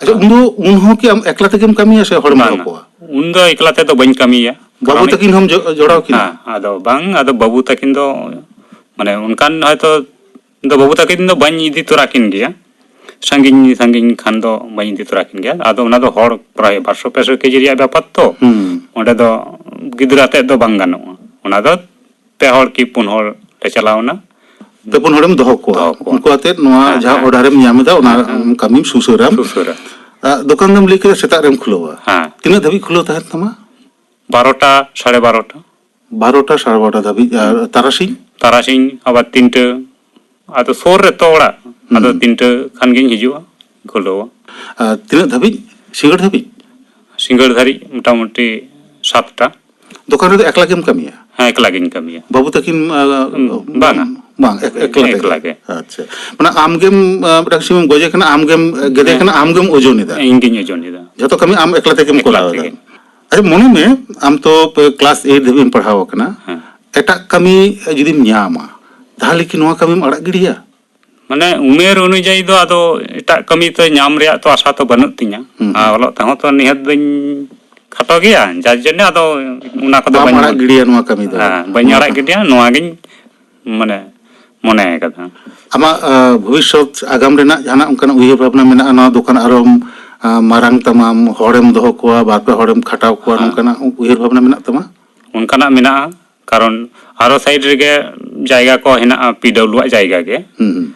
ᱟᱪᱪᱷᱟ, ᱩᱱ ᱫᱚ ᱩᱱ ᱦᱚᱸ ᱠᱤ ᱟᱢ ᱮᱠᱞᱟ ᱛᱮᱜᱮᱢ ᱠᱟᱹᱢᱤᱭᱟ ᱥᱮ ᱦᱚᱲᱮᱢ ᱫᱚᱦᱚ ᱵᱟᱝ, ᱠᱚᱣᱟ? ᱩᱱ ᱫᱚ ᱮᱠᱞᱟ ᱛᱮᱫᱚ ᱵᱟᱹᱧ ᱠᱟᱹᱢᱤᱭᱟ᱾ ᱵᱟᱹᱵᱩ ᱠᱟᱹᱢᱤ- ᱛᱟᱹᱠᱤᱱ ᱦᱚᱸᱢ ᱡᱚ- ᱡᱚᱲᱟᱣ ᱠᱤᱱᱟ? ᱦᱮᱸ, ᱟᱫᱚ ᱵᱟᱝ, ᱟᱫᱚ ᱵᱟᱹᱵᱩ ᱛᱟᱹᱠᱤᱱ ᱫᱚ ᱢᱟᱱᱮ ᱚᱱᱠᱟᱱ ᱦᱚᱭᱛᱚ ᱫᱚ ᱵᱟᱹᱵᱩ ᱛᱟᱹᱠᱤᱱ ᱫᱚ ᱵᱟᱹᱧ ᱤᱫᱤ ᱛᱚᱨᱟ ᱠᱤᱱ ᱜᱮᱭᱟ, ᱥᱟᱺᱜᱤᱧ ᱥᱟᱺᱜᱤᱧ ᱠᱷᱟᱱ ᱫᱚ ᱵᱟᱹᱧ ᱤᱫᱤ ᱛᱚᱨᱟ ᱠᱤᱱ ᱜᱮᱭᱟ᱾ ᱟᱫᱚ ᱚᱱᱟ ᱫᱚ ᱦᱚᱲ ᱯᱨᱟᱭ ᱵᱟᱨᱥᱚ ᱯᱮᱥᱚ ᱠᱮᱡᱤ ᱨᱮᱭᱟᱜ ᱵᱮᱯᱟᱨ ᱛᱚ, ᱦᱩᱸ᱾ ᱚᱸᱰᱮ ᱫᱚ ᱜᱤᱫᱽᱨᱟᱹ ᱟᱛᱮᱫ ᱫᱚ ᱵᱟᱝ ᱜᱟᱱᱚᱜᱼᱟ᱾ ᱚᱱᱟ ᱫᱚ ᱯᱮ ᱦᱚᱲ ᱠᱤ ᱯᱩᱱ ᱦᱚᱲ ᱞᱮ ᱪᱟᱞᱟᱣ ᱮᱱᱟ᱾ ᱯᱮ ᱯᱩᱱ ᱦᱚᱲᱮᱢ ᱫᱚᱦᱚ ᱠᱚᱣᱟ, ᱫᱚᱦᱚ ᱠᱚᱣᱟ᱾ ᱩᱱᱠᱩ ᱟᱛᱮᱫ ᱱᱚᱣᱟ ᱦᱮᱸ, ᱡᱟᱦᱟᱸ ᱦᱮᱸ, ᱚᱰᱟᱨᱮᱢ ᱧᱟᱢ ᱮᱫᱟ, ᱚᱱᱟ ᱦᱮᱸ, ᱦᱮᱸ᱾ ᱠᱟᱹᱢᱤᱢ ᱥᱩᱥᱟᱹᱨᱟᱢ᱾ ᱥᱩᱥᱟᱹᱨᱟ᱾ ᱟ, ᱫᱚᱠᱟᱱ ᱫᱚᱢ ᱞᱟᱹᱭ ᱠᱮᱫᱟ ᱥᱮᱛᱟᱜ ᱨᱮᱢ ᱠᱷᱩᱞᱟᱹᱣᱟ᱾ ᱦᱮᱸ᱾ ᱛᱤᱱᱟᱹᱜ ᱫᱷᱟᱹᱵᱤᱡ ᱠᱷᱩᱞᱟᱹᱣ ᱛᱟᱦᱮᱱ ᱛᱟᱢᱟ? ᱵᱟᱨᱚᱴᱟ, ᱥᱟᱲᱮ ᱵᱟᱨᱚᱴᱟ᱾ ᱵᱟᱨᱚᱴᱟ, ᱥᱟᱲᱮ ᱵᱟᱨᱚᱴᱟ ᱫᱷᱟᱹᱵᱤᱡ᱾ ᱟᱨ ᱛᱟᱨᱟᱥᱤᱧ? ᱛᱟᱨᱟᱥᱤᱧ ᱟᱵᱟᱨ ᱛᱤᱱᱴᱟᱹ᱾ ᱟᱫᱚ ᱥᱩᱨ ᱨᱮᱛᱚ ᱚᱲᱟᱜ, ᱟᱫᱚ ᱛᱤᱱᱴᱟᱹ ᱠᱷᱟᱱ ᱜᱤᱧ ᱦᱤᱡᱩᱜᱼᱟ, ᱠᱷᱩᱞᱟᱹᱣᱟ᱾ ᱟᱨ ᱛᱤᱱᱟᱹᱜ ᱫᱷᱟᱹᱵᱤᱡ? ᱥᱤᱸᱜᱟᱹᱲ ᱫᱷᱟᱹᱵᱤᱡ? ᱥᱤᱸᱜᱟᱹᱲ ᱫᱷᱟᱹᱨᱤᱡ ᱢᱚᱴᱟᱢᱩᱴᱤ ᱥᱟᱛᱴᱟ᱾ ᱫᱚᱠᱟᱱ ᱨᱮᱫᱚ ᱮᱠᱞᱟ ᱜᱮᱢ ᱠᱟᱹᱢᱤᱭᱟ? ᱦᱮᱸ, ᱮᱠᱞᱟ ᱜᱤᱧ ᱠᱟᱹᱢᱤᱭᱟ᱾ ᱵᱟᱹᱵᱩ ᱛᱟᱹᱠᱤᱱ, ᱟ, ᱵᱟᱝᱟ᱾ ᱵᱟᱝ, ᱮᱠ- ᱮᱠᱞᱟ ᱛᱮᱜᱮ? ᱮᱠᱞᱟ ᱜᱮ᱾ ᱟᱪᱪᱷᱟ, ᱢᱟᱱᱮ ᱟᱢ ᱜᱮᱢ, ᱟ, ᱢᱤᱫᱴᱟᱝ ᱥᱤᱢᱮᱢ ᱜᱚᱡᱮ ᱠᱟᱱᱟ, ᱟᱢ ᱜᱮᱢ ᱜᱮᱫᱮ ᱦᱮᱸ᱾ ᱠᱟᱱᱟ, ᱟᱢ ᱜᱮᱢ ᱳᱡᱚᱱ ᱮᱫᱟ? ᱤᱧ ᱜᱤᱧ ᱳᱡᱚᱱ ᱮᱫᱟ᱾ ᱡᱷᱚᱛᱚ ᱠᱟᱹᱢᱤ ᱟᱢ ᱮᱠᱞᱟ ᱛᱮᱜᱮᱢ ᱮᱠᱞᱟ ᱠᱚᱨᱟᱣ ᱮᱫᱟ? ᱛᱮᱜᱮ᱾ ᱟᱪᱪᱷᱟ, ᱢᱚᱱᱮ ᱢᱮ, ᱟᱢ ᱛᱚ ᱠᱞᱟᱥ ᱮᱭᱤᱴ ᱫᱷᱟᱹᱵᱤᱡ ᱮᱢ ᱯᱟᱲᱦᱟᱣ ᱟᱠᱟᱱᱟ, ᱦᱮᱸ᱾ ᱮᱴᱟᱜ ᱠᱟᱹᱢᱤ ᱡᱩᱫᱤᱢ ᱧᱟᱢᱟ, ᱛᱟᱦᱚᱞᱮ ᱠᱤ ᱱᱚᱣᱟ ᱠᱟᱹᱢᱤᱢ ᱟᱲᱟᱜ ᱜᱤᱰᱤᱭᱟ? ᱢᱟᱱᱮ ᱩᱢᱮᱨ ᱚᱱᱩᱡᱟᱭᱤ ᱫᱚ ᱟᱫᱚ ᱮᱴᱟᱜ ᱠᱟᱹᱢᱤ ᱛᱚ ᱧᱟᱢ ᱨᱮᱭᱟᱜ ᱛᱚ ᱟᱥᱟ ᱛᱚ ᱵᱟᱹᱱᱩᱜ ᱛᱤᱧᱟ᱾ ᱦᱩᱸ᱾ ᱟᱨ ᱚᱞᱚᱜ ᱛᱮᱦᱚᱸ ᱛᱚ ᱱᱤᱦᱟᱹᱛ ᱫᱚᱧ ᱠᱷᱟᱴᱚ ᱜᱮᱭᱟ, ᱡᱟᱨ ᱡᱚᱱᱱᱮ ᱟᱫᱚ ᱚᱱᱟ ᱠᱚᱫᱚ ᱵᱟᱢ ᱵᱟᱹᱧ ᱟᱲᱟᱜ ᱜᱤᱰᱤᱭᱟ ᱱᱚᱣᱟ ᱠᱟᱹᱢᱤ ᱫᱚ? ᱦᱮᱸ, ᱵᱟᱹᱧ ᱟᱲᱟᱜ ᱜᱤᱰᱤᱭᱟ, ᱱᱚᱣᱟ ᱜᱤᱧ ᱢᱟᱱᱮ ᱢᱚᱱᱮ ᱟᱠᱟᱫᱟ᱾ ᱟᱢᱟᱜ, ᱟ, ᱵᱷᱚᱵᱤᱥᱥᱚᱛ ᱟᱜᱟᱢ ᱨᱮᱱᱟᱜ ᱡᱟᱦᱟᱱᱟᱜ ᱚᱱᱠᱟᱱᱟᱜ ᱩᱭᱦᱟᱹᱨ ᱵᱷᱟᱵᱽᱱᱟ ᱢᱮᱱᱟᱜᱼᱟ, ᱱᱚᱣᱟ ᱫᱚᱠᱟᱱ ᱟᱨᱚᱢ, ᱟ, ᱢᱟᱨᱟᱝ ᱛᱟᱢᱟᱢ, ᱦᱚᱲᱮᱢ ᱫᱚᱦᱚ ᱠᱚᱣᱟ, ᱵᱟᱨ ᱯᱮ ᱦᱚᱲᱮᱢ ᱠᱷᱟᱴᱟᱣ ᱠᱚᱣᱟ, ᱦᱮᱸ᱾ ᱱᱚᱝᱠᱟᱱᱟᱜ ᱩᱭᱦᱟᱹᱨ ᱵᱷᱟᱵᱽᱱᱟ ᱢᱮᱱᱟᱜ ᱛᱟᱢᱟ? ᱚᱱᱠᱟᱱᱟᱜ ᱢᱮᱱᱟᱜᱼᱟ, ᱠᱟᱨᱚᱱ ᱟᱨᱚ ᱥᱟᱭᱤᱰ ᱨᱮᱜᱮ ᱡᱟᱭᱜᱟ ᱠᱚ ᱦᱮᱱᱟᱜᱼᱟ, ᱯᱤᱰᱟᱵᱞᱩ ᱟᱜ ᱡᱟᱭᱜᱟ ᱜᱮ᱾ ᱦᱩᱸ, ᱦᱩᱸ᱾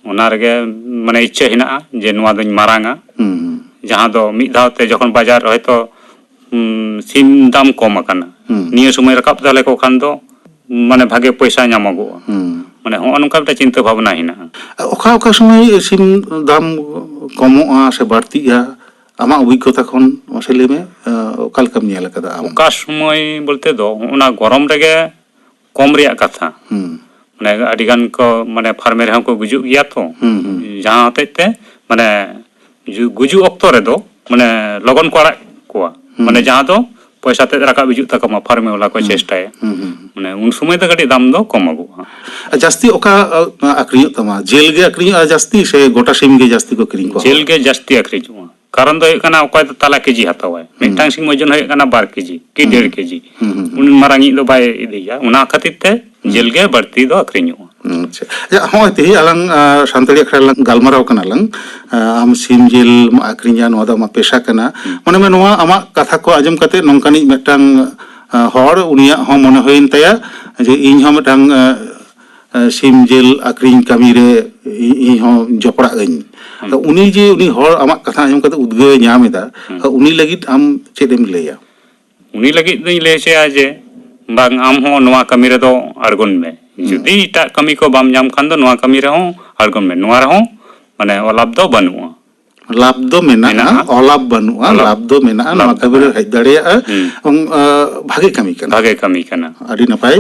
ᱚᱱᱟ ᱨᱮᱜᱮ ᱢᱟᱱᱮ ᱤᱪᱪᱷᱟᱹ ᱦᱮᱱᱟᱜᱼᱟ ᱡᱮ ᱱᱚᱣᱟ ᱫᱚᱧ ᱢᱟᱨᱟᱝᱟ᱾ ᱦᱩᱸ, ᱦᱩᱸ᱾ ᱡᱟᱦᱟᱸ ᱫᱚ ᱢᱤᱫ ᱫᱷᱟᱣ ᱛᱮ ᱡᱚᱠᱷᱚᱱ ᱵᱟᱡᱟᱨ ᱦᱚᱭᱛᱚ, ᱩᱸ, ᱥᱤᱢ ᱫᱟᱢ ᱠᱚᱢ ᱟᱠᱟᱱᱟ, ᱦᱩᱸ᱾ ᱱᱤᱭᱟᱹ ᱥᱚᱢᱚᱭ ᱨᱟᱠᱟᱵ ᱫᱟᱲᱮ ᱠᱚ ᱠᱷᱟᱱ ᱫᱚ ᱢᱟᱱᱮ ᱵᱷᱟᱜᱮ ᱯᱚᱭᱥᱟ ᱧᱟᱢᱚᱜᱚᱜᱼᱟ᱾ ᱦᱩᱸ᱾ ᱢᱟᱱᱮ ᱦᱚᱸᱜᱼᱚ ᱱᱚᱝᱠᱟ ᱢᱤᱫᱴᱟᱝ ᱪᱤᱱᱛᱟᱹ ᱵᱷᱟᱵᱽᱱᱟ ᱦᱮᱱᱟᱜᱼᱟ᱾ ᱚᱠᱟ ᱚᱠᱟ ᱥᱚᱢᱚᱭ ᱥᱤᱢ ᱫᱟᱢ ᱠᱚᱢᱚᱜᱼᱟ ᱥᱮ ᱵᱟᱹᱲᱛᱤᱜᱼᱟ, ᱟᱢᱟᱜ ᱚᱵᱷᱤᱜᱽᱜᱚᱛᱟ ᱠᱷᱚᱱ ᱢᱟᱥᱮ ᱞᱟᱹᱭ ᱢᱮ, ᱮ, ᱚᱠᱟ ᱞᱮᱠᱟᱢ ᱧᱮᱞ ᱟᱠᱟᱫᱟ ᱟᱢ? ᱚᱠᱟ ᱥᱚᱢᱚᱭ ᱵᱚᱞᱛᱮ ᱫᱚ ᱚᱱᱟ ᱜᱚᱨᱚᱢ ᱨᱮᱜᱮ ᱠᱚᱢ ᱨᱮᱭᱟᱜ ᱠᱟᱛᱷᱟ᱾ ᱦᱩᱸ᱾ ᱢᱟᱱᱮ ᱟᱹᱰᱤ ᱜᱟᱱ ᱠᱚ ᱢᱟᱱᱮ ᱯᱷᱟᱨᱢᱮ ᱨᱮᱦᱚᱸ ᱠᱚ ᱜᱩᱡᱩᱜ ᱜᱮᱭᱟ ᱛᱚ᱾ ᱦᱩᱸ, ᱦᱩᱸ᱾ ᱡᱟᱦᱟᱸ ᱦᱚᱛᱮᱡ ᱛᱮ ᱢᱟᱱᱮ ᱡᱩ-, ᱜᱩᱡᱩᱜ ᱚᱠᱛᱚ ᱨᱮᱫᱚ ᱢᱟᱱᱮ ᱞᱚᱜᱚᱱ ᱠᱚ ᱟᱲᱟᱜ ᱠᱚᱣᱟ᱾ ᱦᱩᱸ᱾ ᱢᱟᱱᱮ ᱡᱟᱦᱟᱸ ᱫᱚ ᱯᱚᱭᱥᱟ ᱛᱮᱫ ᱨᱟᱠᱟᱵ ᱦᱤᱡᱩᱜ ᱛᱟᱠᱚ ᱢᱟ, ᱯᱷᱟᱨᱢᱮ ᱵᱟᱞᱟ ᱠᱚ ᱪᱮᱥᱴᱟᱭᱟ᱾ ᱦᱩᱸ, ᱦᱩᱸ᱾ ᱢᱟᱱᱮ ᱩᱱ ᱥᱚᱢᱚᱭ ᱫᱚ ᱠᱟᱹᱴᱤᱡ ᱫᱟᱢ ᱫᱚ ᱠᱚᱢᱚᱜᱚᱜᱼᱟ᱾ ᱟᱨ ᱡᱟᱹᱥᱛᱤ ᱚᱠᱟ ᱟ, ᱟᱠᱷᱨᱤᱧᱚᱜ ᱛᱟᱢᱟ? ᱡᱤᱞ ᱜᱮ ᱟᱠᱷᱨᱤᱧᱚᱜᱼᱟ ᱡᱟᱹᱥᱛᱤ, ᱥᱮ ᱜᱚᱴᱟ ᱥᱤᱢ ᱜᱮ ᱡᱟᱹᱥᱛᱤ ᱠᱚ ᱠᱤᱨᱤᱧ ᱠᱚᱣᱟ? ᱡᱤᱞ ᱜᱮ ᱡᱟᱹᱥᱛᱤ ᱟᱠᱷᱨᱤᱧᱚᱜᱼᱟ᱾ ᱠᱟᱨᱚᱱ ᱫᱚ ᱦᱩᱭᱩᱜ ᱠᱟᱱᱟ, ᱚᱠᱚᱭ ᱫᱚ ᱛᱟᱞᱟ ᱠᱮᱡᱤ ᱦᱟᱛᱟᱣᱟᱭ, ᱢᱤᱫᱴᱟᱝ ᱥᱤᱢ ᱳᱡᱚᱱ ᱦᱩᱭᱩᱜ ᱠᱟᱱᱟ ᱵᱟᱨ ᱠᱮᱡᱤ ᱠᱤ ᱰᱮᱲ ᱠᱮᱡᱤ᱾ ᱦᱩᱸ, ᱦᱩᱸ, ᱦᱩᱸ᱾ ᱩᱱᱤ ᱢᱟᱨᱟᱝ ᱤᱡ ᱫᱚ ᱵᱟᱭ ᱤᱫᱤᱭᱟ, ᱚᱱᱟ ᱠᱷᱟᱹᱛᱤᱨ ᱛᱮ ᱡᱤᱞ ᱜᱮ ᱵᱟᱹᱲᱛᱤ ᱫᱚ ᱟᱠᱷᱨᱤᱧᱚᱜᱼᱟ᱾ ᱟᱪᱪᱷᱟ᱾ ᱟᱪᱪᱷᱟ, ᱦᱚᱸᱜᱼᱚᱭ ᱛᱮᱦᱮᱧ ᱟᱞᱟᱝ ᱟ, ᱥᱟᱱᱛᱟᱲᱤ ᱟᱠᱷᱲᱟ ᱨᱮᱞᱟᱝ ᱜᱟᱞᱢᱟᱨᱟᱣ ᱠᱟᱱᱟ ᱞᱟᱝ, ᱟ, ᱟᱢ ᱥᱤᱢ ᱡᱤᱞ ᱟᱠᱷᱨᱤᱧᱟ, ᱱᱚᱣᱟ ᱫᱚ ᱟᱢᱟᱜ ᱯᱮᱥᱟ ᱠᱟᱱᱟ᱾ ᱢᱚᱱᱮ ᱢᱮ, ᱱᱚᱣᱟ ᱟᱢᱟᱜ ᱠᱟᱛᱷᱟ ᱠᱚ ᱟᱸᱡᱚᱢ ᱠᱟᱛᱮ ᱱᱚᱝᱠᱟᱱᱤᱡ ᱢᱤᱫᱴᱟᱝ ᱟ, ᱦᱚᱲ, ᱩᱱᱤᱭᱟᱜ ᱦᱚᱸ ᱢᱚᱱᱮ ᱦᱩᱭᱮᱱ ᱛᱟᱭᱟ ᱡᱮ ᱤᱧ ᱦᱚᱸ ᱢᱤᱫᱴᱟᱝ ᱟ, ᱟ, ᱥᱤᱢ ᱡᱤᱞ ᱟᱠᱷᱨᱤᱧ ᱠᱟᱹᱢᱤ ᱨᱮ ᱤ- ᱤᱧ ᱦᱚᱸ ᱡᱚᱯᱲᱟᱜ ᱟᱹᱧ᱾ ᱛᱚ ᱩᱱᱤ ᱡᱮ, ᱩᱱᱤ ᱦᱚᱲ ᱟᱢᱟᱜ ᱠᱟᱛᱷᱟ ᱟᱸᱡᱚᱢ ᱠᱟᱛᱮ ᱩᱫᱽᱜᱟᱹᱣ ᱮ ᱧᱟᱢ ᱮᱫᱟ, ᱛᱚ ᱩᱱᱤ ᱞᱟᱹᱜᱤᱫ ᱟᱢ ᱪᱮᱫ ᱮᱢ ᱞᱟᱹᱭᱟ? ᱩᱱᱤ ᱞᱟᱹᱜᱤᱫ ᱫᱚᱧ ᱞᱟᱹᱭ ᱦᱚᱪᱚᱭᱟ ᱡᱮ, ᱵᱟᱝ, ᱟᱢ ᱦᱚᱸ ᱱᱚᱣᱟ ᱠᱟᱹᱢᱤ ᱨᱮᱫᱚ ᱟᱬᱜᱚᱱ ᱢᱮ᱾ ᱡᱩᱫᱤ ᱮᱴᱟᱜ ᱠᱟᱹᱢᱤ ᱠᱚ ᱵᱟᱢ ᱧᱟᱢ ᱠᱷᱟᱱ ᱫᱚ ᱱᱚᱣᱟ ᱠᱟᱹᱢᱤ ᱨᱮᱦᱚᱸ ᱟᱬᱜᱚᱱ ᱢᱮ᱾ ᱱᱚᱣᱟ ᱨᱮᱦᱚᱸ ᱢᱟᱱᱮ ᱚᱞᱟᱯ ᱫᱚ ᱵᱟᱹᱱᱩᱜᱼᱟ᱾ ᱞᱟᱵᱷ ᱫᱚ ᱢᱮᱱᱟᱜᱼᱟ, ᱢᱮᱱᱟᱜᱼᱟ᱾ ᱚᱞᱟᱵᱷ ᱵᱟᱹᱱᱩᱜᱼᱟ᱾ ᱚᱞᱟᱵᱷ ᱞᱟᱵᱷ ᱫᱚ ᱢᱮᱱᱟᱜᱼᱟ, ᱱᱚᱣᱟ ᱞᱟᱵᱷ ᱠᱟᱹᱢᱤ ᱨᱮ ᱢᱮᱱᱟᱜᱼᱟ᱾ ᱦᱮᱡ ᱫᱟᱲᱮᱭᱟᱜᱼᱟ᱾ ᱦᱩᱸ᱾ ᱮᱵᱚᱝ ᱟ, ᱵᱷᱟᱜᱮ ᱠᱟᱹᱢᱤ ᱠᱟᱱᱟ᱾ ᱵᱷᱟᱜᱮ ᱠᱟᱹᱢᱤ ᱠᱟᱱᱟ᱾ ᱟᱹᱰᱤ ᱱᱟᱯᱟᱭ,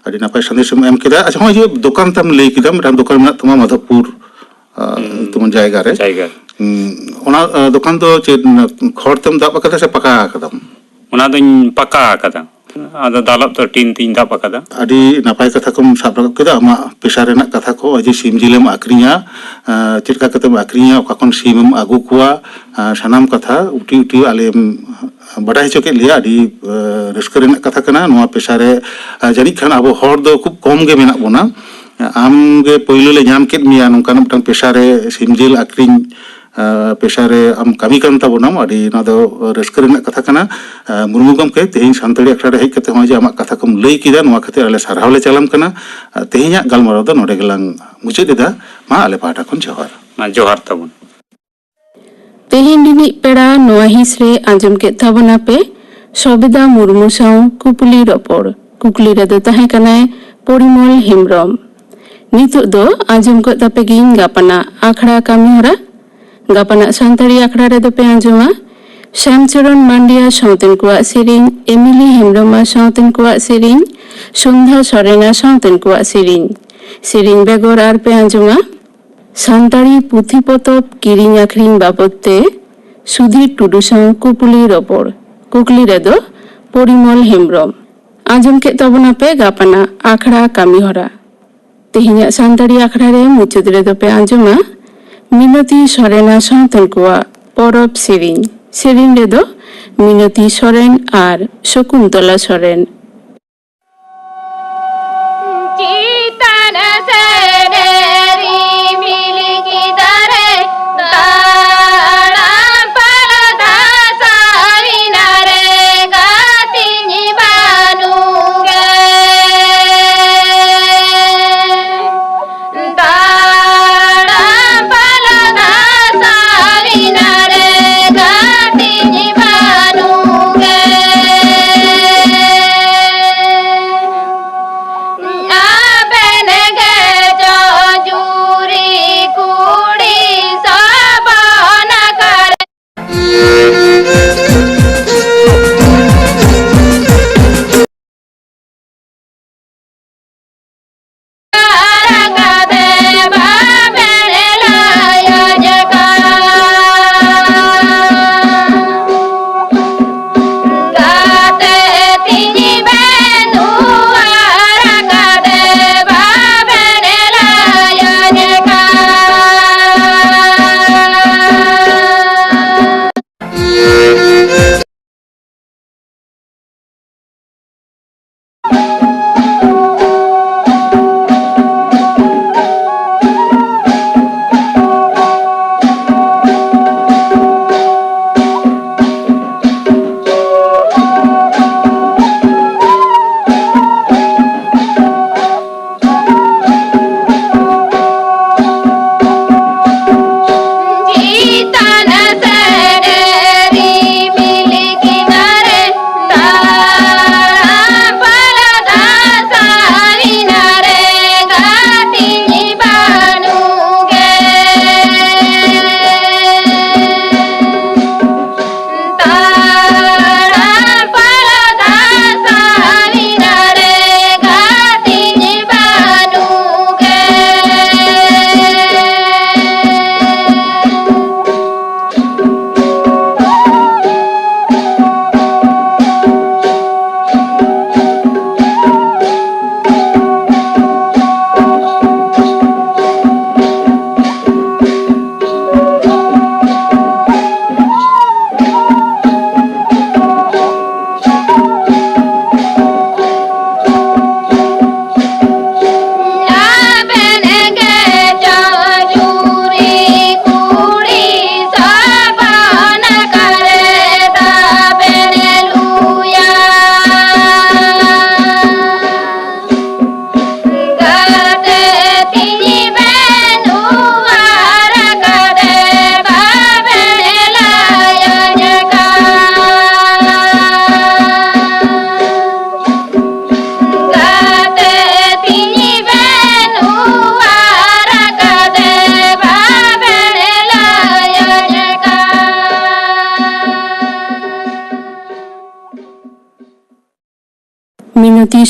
ᱟᱹᱰᱤ ᱱᱟᱯᱟᱭ ᱥᱟᱸᱫᱮᱥ ᱮᱢ ᱮᱢ ᱠᱮᱫᱟ᱾ ᱟᱪᱪᱷᱟ, ᱱᱚᱜᱼᱚᱭ ᱡᱮ ᱫᱚᱠᱟᱱ ᱛᱟᱢ ᱞᱟᱹᱭ ᱠᱮᱫᱟ, ᱢᱤᱫᱴᱟᱝ ᱫᱚᱠᱟᱱ ᱢᱮᱱᱟᱜ ᱛᱟᱢᱟ ᱢᱟᱫᱷᱚᱵᱯᱩᱨ ᱟ, ᱛᱮᱢᱚᱱ ᱡᱟᱭᱜᱟ ᱨᱮ᱾ ᱡᱟᱭᱜᱟ᱾ ᱦᱩᱸ, ᱚᱱᱟ ᱟ, ᱫᱚᱠᱟᱱ ᱫᱚ ᱪᱮᱫ ᱠᱷᱚᱲ ᱛᱮᱢ ᱫᱟᱵ ᱟᱠᱟᱫᱟ ᱥᱮ ᱯᱟᱠᱟ ᱟᱠᱟᱫᱟᱢ? ᱚᱱᱟ ᱫᱚᱧ ᱯᱟᱠᱟ ᱟᱠᱟᱫᱟ᱾ ᱟᱫᱚ ᱫᱟᱞᱚᱵ ᱫᱚ ᱴᱤᱱ ᱛᱤᱧ ᱫᱟᱵ ᱟᱠᱟᱫᱟ᱾ ᱟᱹᱰᱤ ᱱᱟᱯᱟᱭ ᱠᱟᱛᱷᱟ ᱠᱚᱢ ᱥᱟᱵ ᱨᱟᱠᱟᱵ ᱠᱮᱫᱟ, ᱟᱢᱟᱜ ᱯᱮᱥᱟ ᱨᱮᱱᱟᱜ ᱠᱟᱛᱷᱟ ᱠᱚ, ᱡᱮ ᱥᱤᱢ ᱡᱤᱞᱮᱢ ᱟᱠᱷᱨᱤᱧᱟ, ᱟ, ᱪᱮᱫ ᱞᱮᱠᱟ ᱠᱟᱛᱮᱢ ᱟᱠᱷᱨᱤᱧᱟ, ᱚᱠᱟ ᱠᱷᱚᱱ ᱥᱤᱢᱮᱢ ᱟᱹᱜᱩ ᱠᱚᱣᱟ, ᱟ, ᱥᱟᱱᱟᱢ ᱠᱟᱛᱷᱟ ᱩᱴᱤ ᱩᱴᱤ ᱟᱞᱮᱢ ᱵᱟᱰᱟᱭ ᱦᱚᱪᱚ ᱠᱮᱫ ᱞᱮᱭᱟ᱾ ᱟᱹᱰᱤ ᱟ, ᱨᱟᱹᱥᱠᱟᱹ ᱨᱮᱱᱟᱜ ᱠᱟᱛᱷᱟ ᱠᱟᱱᱟ᱾ ᱱᱚᱣᱟ ᱯᱮᱥᱟ ᱨᱮ ᱟ, ᱡᱟᱹᱱᱤᱡ ᱠᱷᱟᱱ ᱟᱵᱚ ᱦᱚᱲ ᱫᱚ ᱠᱷᱩᱵ ᱠᱚᱢ ᱜᱮ ᱢᱮᱱᱟᱜ ᱵᱚᱱᱟ᱾ ᱟᱢ ᱜᱮ ᱯᱳᱭᱞᱳ ᱞᱮ ᱧᱟᱢ ᱠᱮᱫ ᱢᱮᱭᱟ ᱱᱚᱝᱠᱟᱱ ᱢᱤᱫᱴᱟᱝ ᱯᱮᱥᱟ ᱨᱮ, ᱥᱤᱢ ᱡᱤᱞ ᱟᱠᱷᱨᱤᱧ ᱟ, ᱯᱮᱥᱟ ᱨᱮ ᱟᱢ ᱠᱟᱹᱢᱤ ᱠᱟᱱ ᱛᱟᱵᱚᱱᱟᱢ᱾ ᱟᱹᱰᱤ ᱱᱚᱣᱟ ᱫᱚ ᱨᱟᱹᱥᱠᱟᱹ ᱨᱮᱱᱟᱜ ᱠᱟᱛᱷᱟ ᱠᱟᱱᱟ᱾ ᱟ, ᱢᱩᱨᱢᱩ ᱜᱚᱢᱠᱮ, ᱛᱮᱦᱮᱧ ᱥᱟᱱᱛᱟᱲᱤ ᱟᱠᱷᱲᱟ ᱨᱮ ᱦᱮᱡ ᱠᱟᱛᱮ ᱱᱚᱜᱼᱚᱭ ᱡᱮ ᱟᱢᱟᱜ ᱠᱟᱛᱷᱟ ᱠᱚᱢ ᱞᱟᱹᱭ ᱠᱮᱫᱟ, ᱱᱚᱣᱟ ᱠᱷᱟᱹᱛᱤᱨ ᱟᱞᱮ ᱥᱟᱨᱦᱟᱣ ᱞᱮ ᱪᱟᱞᱟᱢ ᱠᱟᱱᱟ᱾ ᱟ, ᱛᱮᱦᱮᱧᱟᱜ ᱜᱟᱞᱢᱟᱨᱟᱣ ᱫᱚ ᱱᱚᱰᱮ ᱜᱮᱞᱟᱝ ᱢᱩᱪᱟᱹᱫ ᱮᱫᱟ᱾ ᱢᱟ ᱟᱞᱮ ᱯᱟᱦᱴᱟ ᱠᱷᱚᱱ ᱡᱚᱦᱟᱨ᱾ ᱢᱟ ᱡᱚᱦᱟᱨ ᱛᱟᱵᱚᱱ᱾ ᱛᱮᱦᱮᱧ ᱨᱤᱱᱤᱡ ᱯᱮᱲᱟ ᱱᱚᱣᱟ ᱦᱤᱸᱥ ᱨᱮ ᱟᱸᱡᱚᱢ ᱠᱮᱫ ᱛᱟᱵᱚᱱᱟᱯᱮ ᱥᱚᱵᱮᱫᱟ ᱢᱩᱨᱢᱩ ᱥᱟᱶ ᱠᱩᱯᱞᱤ ᱨᱚᱯᱚᱲ᱾ ᱠᱩᱠᱞᱤ ᱨᱮᱫᱚ ᱛᱟᱦᱮᱸ ᱠᱟᱱᱟᱭ ᱯᱚᱨᱤᱢᱚᱞ ᱦᱮᱢᱵᱽᱨᱚᱢ᱾ ᱱᱤᱛᱚᱜ ᱫᱚ ᱟᱸᱡᱚᱢ ᱜᱚᱫ ᱛᱟᱯᱮ ᱜᱤᱧ ᱜᱟᱯᱟᱱᱟᱜ ᱟᱠᱷᱲᱟ ᱠᱟᱹᱢᱤ ᱦᱚᱨᱟ᱾ ᱜᱟᱯᱟᱱᱟᱜ ᱥᱟᱱᱛᱟᱲᱤ ᱟᱠᱷᱲᱟ ᱨᱮᱫᱚ ᱯᱮ ᱟᱸᱡᱚᱢᱟ ᱥᱭᱟᱢᱪᱚᱨᱚᱱ ᱢᱟᱱᱰᱤᱭᱟ ᱥᱟᱶᱛᱮᱱ ᱠᱚᱣᱟᱜ ᱥᱮᱨᱮᱧ, ᱮᱢᱤᱞᱤ ᱦᱮᱢᱵᱽᱨᱚᱢᱟ ᱥᱟᱶᱛᱮᱱ ᱠᱚᱣᱟᱜ ᱥᱮᱨᱮᱧ, ᱥᱚᱱᱫᱷᱟ ᱥᱚᱨᱮᱱᱟ ᱥᱟᱶᱛᱮᱱ ᱠᱚᱣᱟᱜ ᱥᱮᱨᱮᱧ᱾ ᱥᱮᱨᱮᱧ ᱵᱮᱜᱚᱨ ᱟᱨ ᱯᱮ ᱟᱸᱡᱚᱢᱟ ᱥᱟᱱᱛᱟᱲᱤ ᱯᱩᱛᱷᱤ ᱯᱚᱛᱚᱵ ᱠᱤᱨᱤᱧ ᱟᱠᱷᱨᱤᱧ ᱵᱟᱵᱚᱫ ᱛᱮ ᱥᱩᱫᱷᱤᱨ ᱴᱩᱰᱩ ᱥᱟᱶ ᱠᱩᱯᱞᱤ ᱨᱚᱯᱚᱲ᱾ ᱠᱩᱠᱞᱤ ᱨᱮᱫᱚ ᱯᱚᱨᱤᱢᱚᱞ ᱦᱮᱢᱵᱨᱚᱢ᱾ ᱟᱸᱡᱚᱢ ᱠᱮᱫ ᱛᱟᱵᱚᱱᱟᱯᱮ ᱜᱟᱯᱟᱱᱟᱜ ᱟᱠᱷᱲᱟ ᱠᱟᱹᱢᱤ ᱦᱚᱨᱟ᱾ ᱛᱮᱦᱮᱧᱟᱜ ᱥᱟᱱᱛᱟᱲᱤ ᱟᱠᱷᱲᱟ ᱨᱮ ᱢᱩᱪᱟᱹᱫ ᱨᱮᱫᱚ ᱯᱮ ᱟᱸᱡᱚᱢᱟ ᱢᱤᱱᱚᱛᱤ ᱥᱚᱨᱮᱱ ᱟᱨ ᱥᱟᱶᱛᱮᱱ ᱠᱚᱣᱟᱜ ᱯᱚᱨᱚᱵᱽ ᱥᱮᱨᱮᱧ᱾ ᱥᱮᱨᱮᱧ ᱨᱮᱫᱚ ᱢᱤᱱᱚᱛᱤ ᱥᱚᱨᱮᱱ ᱟᱨ ᱥᱚᱠᱩᱱᱛᱚᱞᱟ ᱥᱚᱨᱮᱱ᱾ ᱪᱮᱛᱟᱱ ᱥᱮᱫ ᱨᱤᱢᱤᱞ ᱠᱮᱫᱟ ᱨᱮ, ᱛᱟᱲᱟᱢ ᱯᱟᱨᱚᱢ ᱫᱟᱥᱟᱭ ᱱᱟ ᱨᱮ, ᱜᱟᱛᱮᱧ ᱵᱟᱹᱱᱩᱜ ᱜᱮ᱾ ᱛᱟᱲᱟᱢ ᱯᱟᱨᱚᱢ ᱫᱟᱥᱟᱭ ᱱᱟ ᱨᱮ, ᱜᱟᱛᱮᱧ ᱵᱟᱹᱱᱩᱜ ᱜᱮ᱾ ᱟᱵᱮᱱ ᱜᱮ ᱪᱚ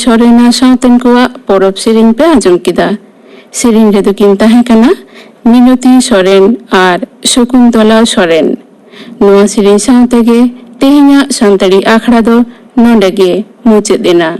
ᱥᱚᱨᱮᱱ ᱟᱨ ᱥᱟᱶᱛᱮᱱ ᱠᱚᱣᱟᱜ ᱯᱚᱨᱚᱵᱽ ᱥᱮᱨᱮᱧ ᱯᱮ ᱟᱸᱡᱚᱢ ᱠᱮᱫᱟ᱾ ᱥᱮᱨᱮᱧ ᱨᱮᱫᱚ ᱠᱤᱱ ᱛᱟᱦᱮᱸ ᱠᱟᱱᱟ ᱢᱤᱱᱚᱛᱤ ᱥᱚᱨᱮᱱ ᱟᱨ ᱥᱚᱠᱩᱱᱛᱚᱞᱟ ᱥᱚᱨᱮᱱ᱾ ᱱᱚᱣᱟ ᱥᱮᱨᱮᱧ ᱥᱟᱶ ᱛᱮᱜᱮ ᱛᱮᱦᱮᱧᱟᱜ ᱥᱟᱱᱛᱟᱲᱤ ᱟᱠᱷᱲᱟ ᱫᱚ ᱱᱚᱰᱮ ᱜᱮ ᱢᱩᱪᱟᱹᱫ ᱮᱱᱟ᱾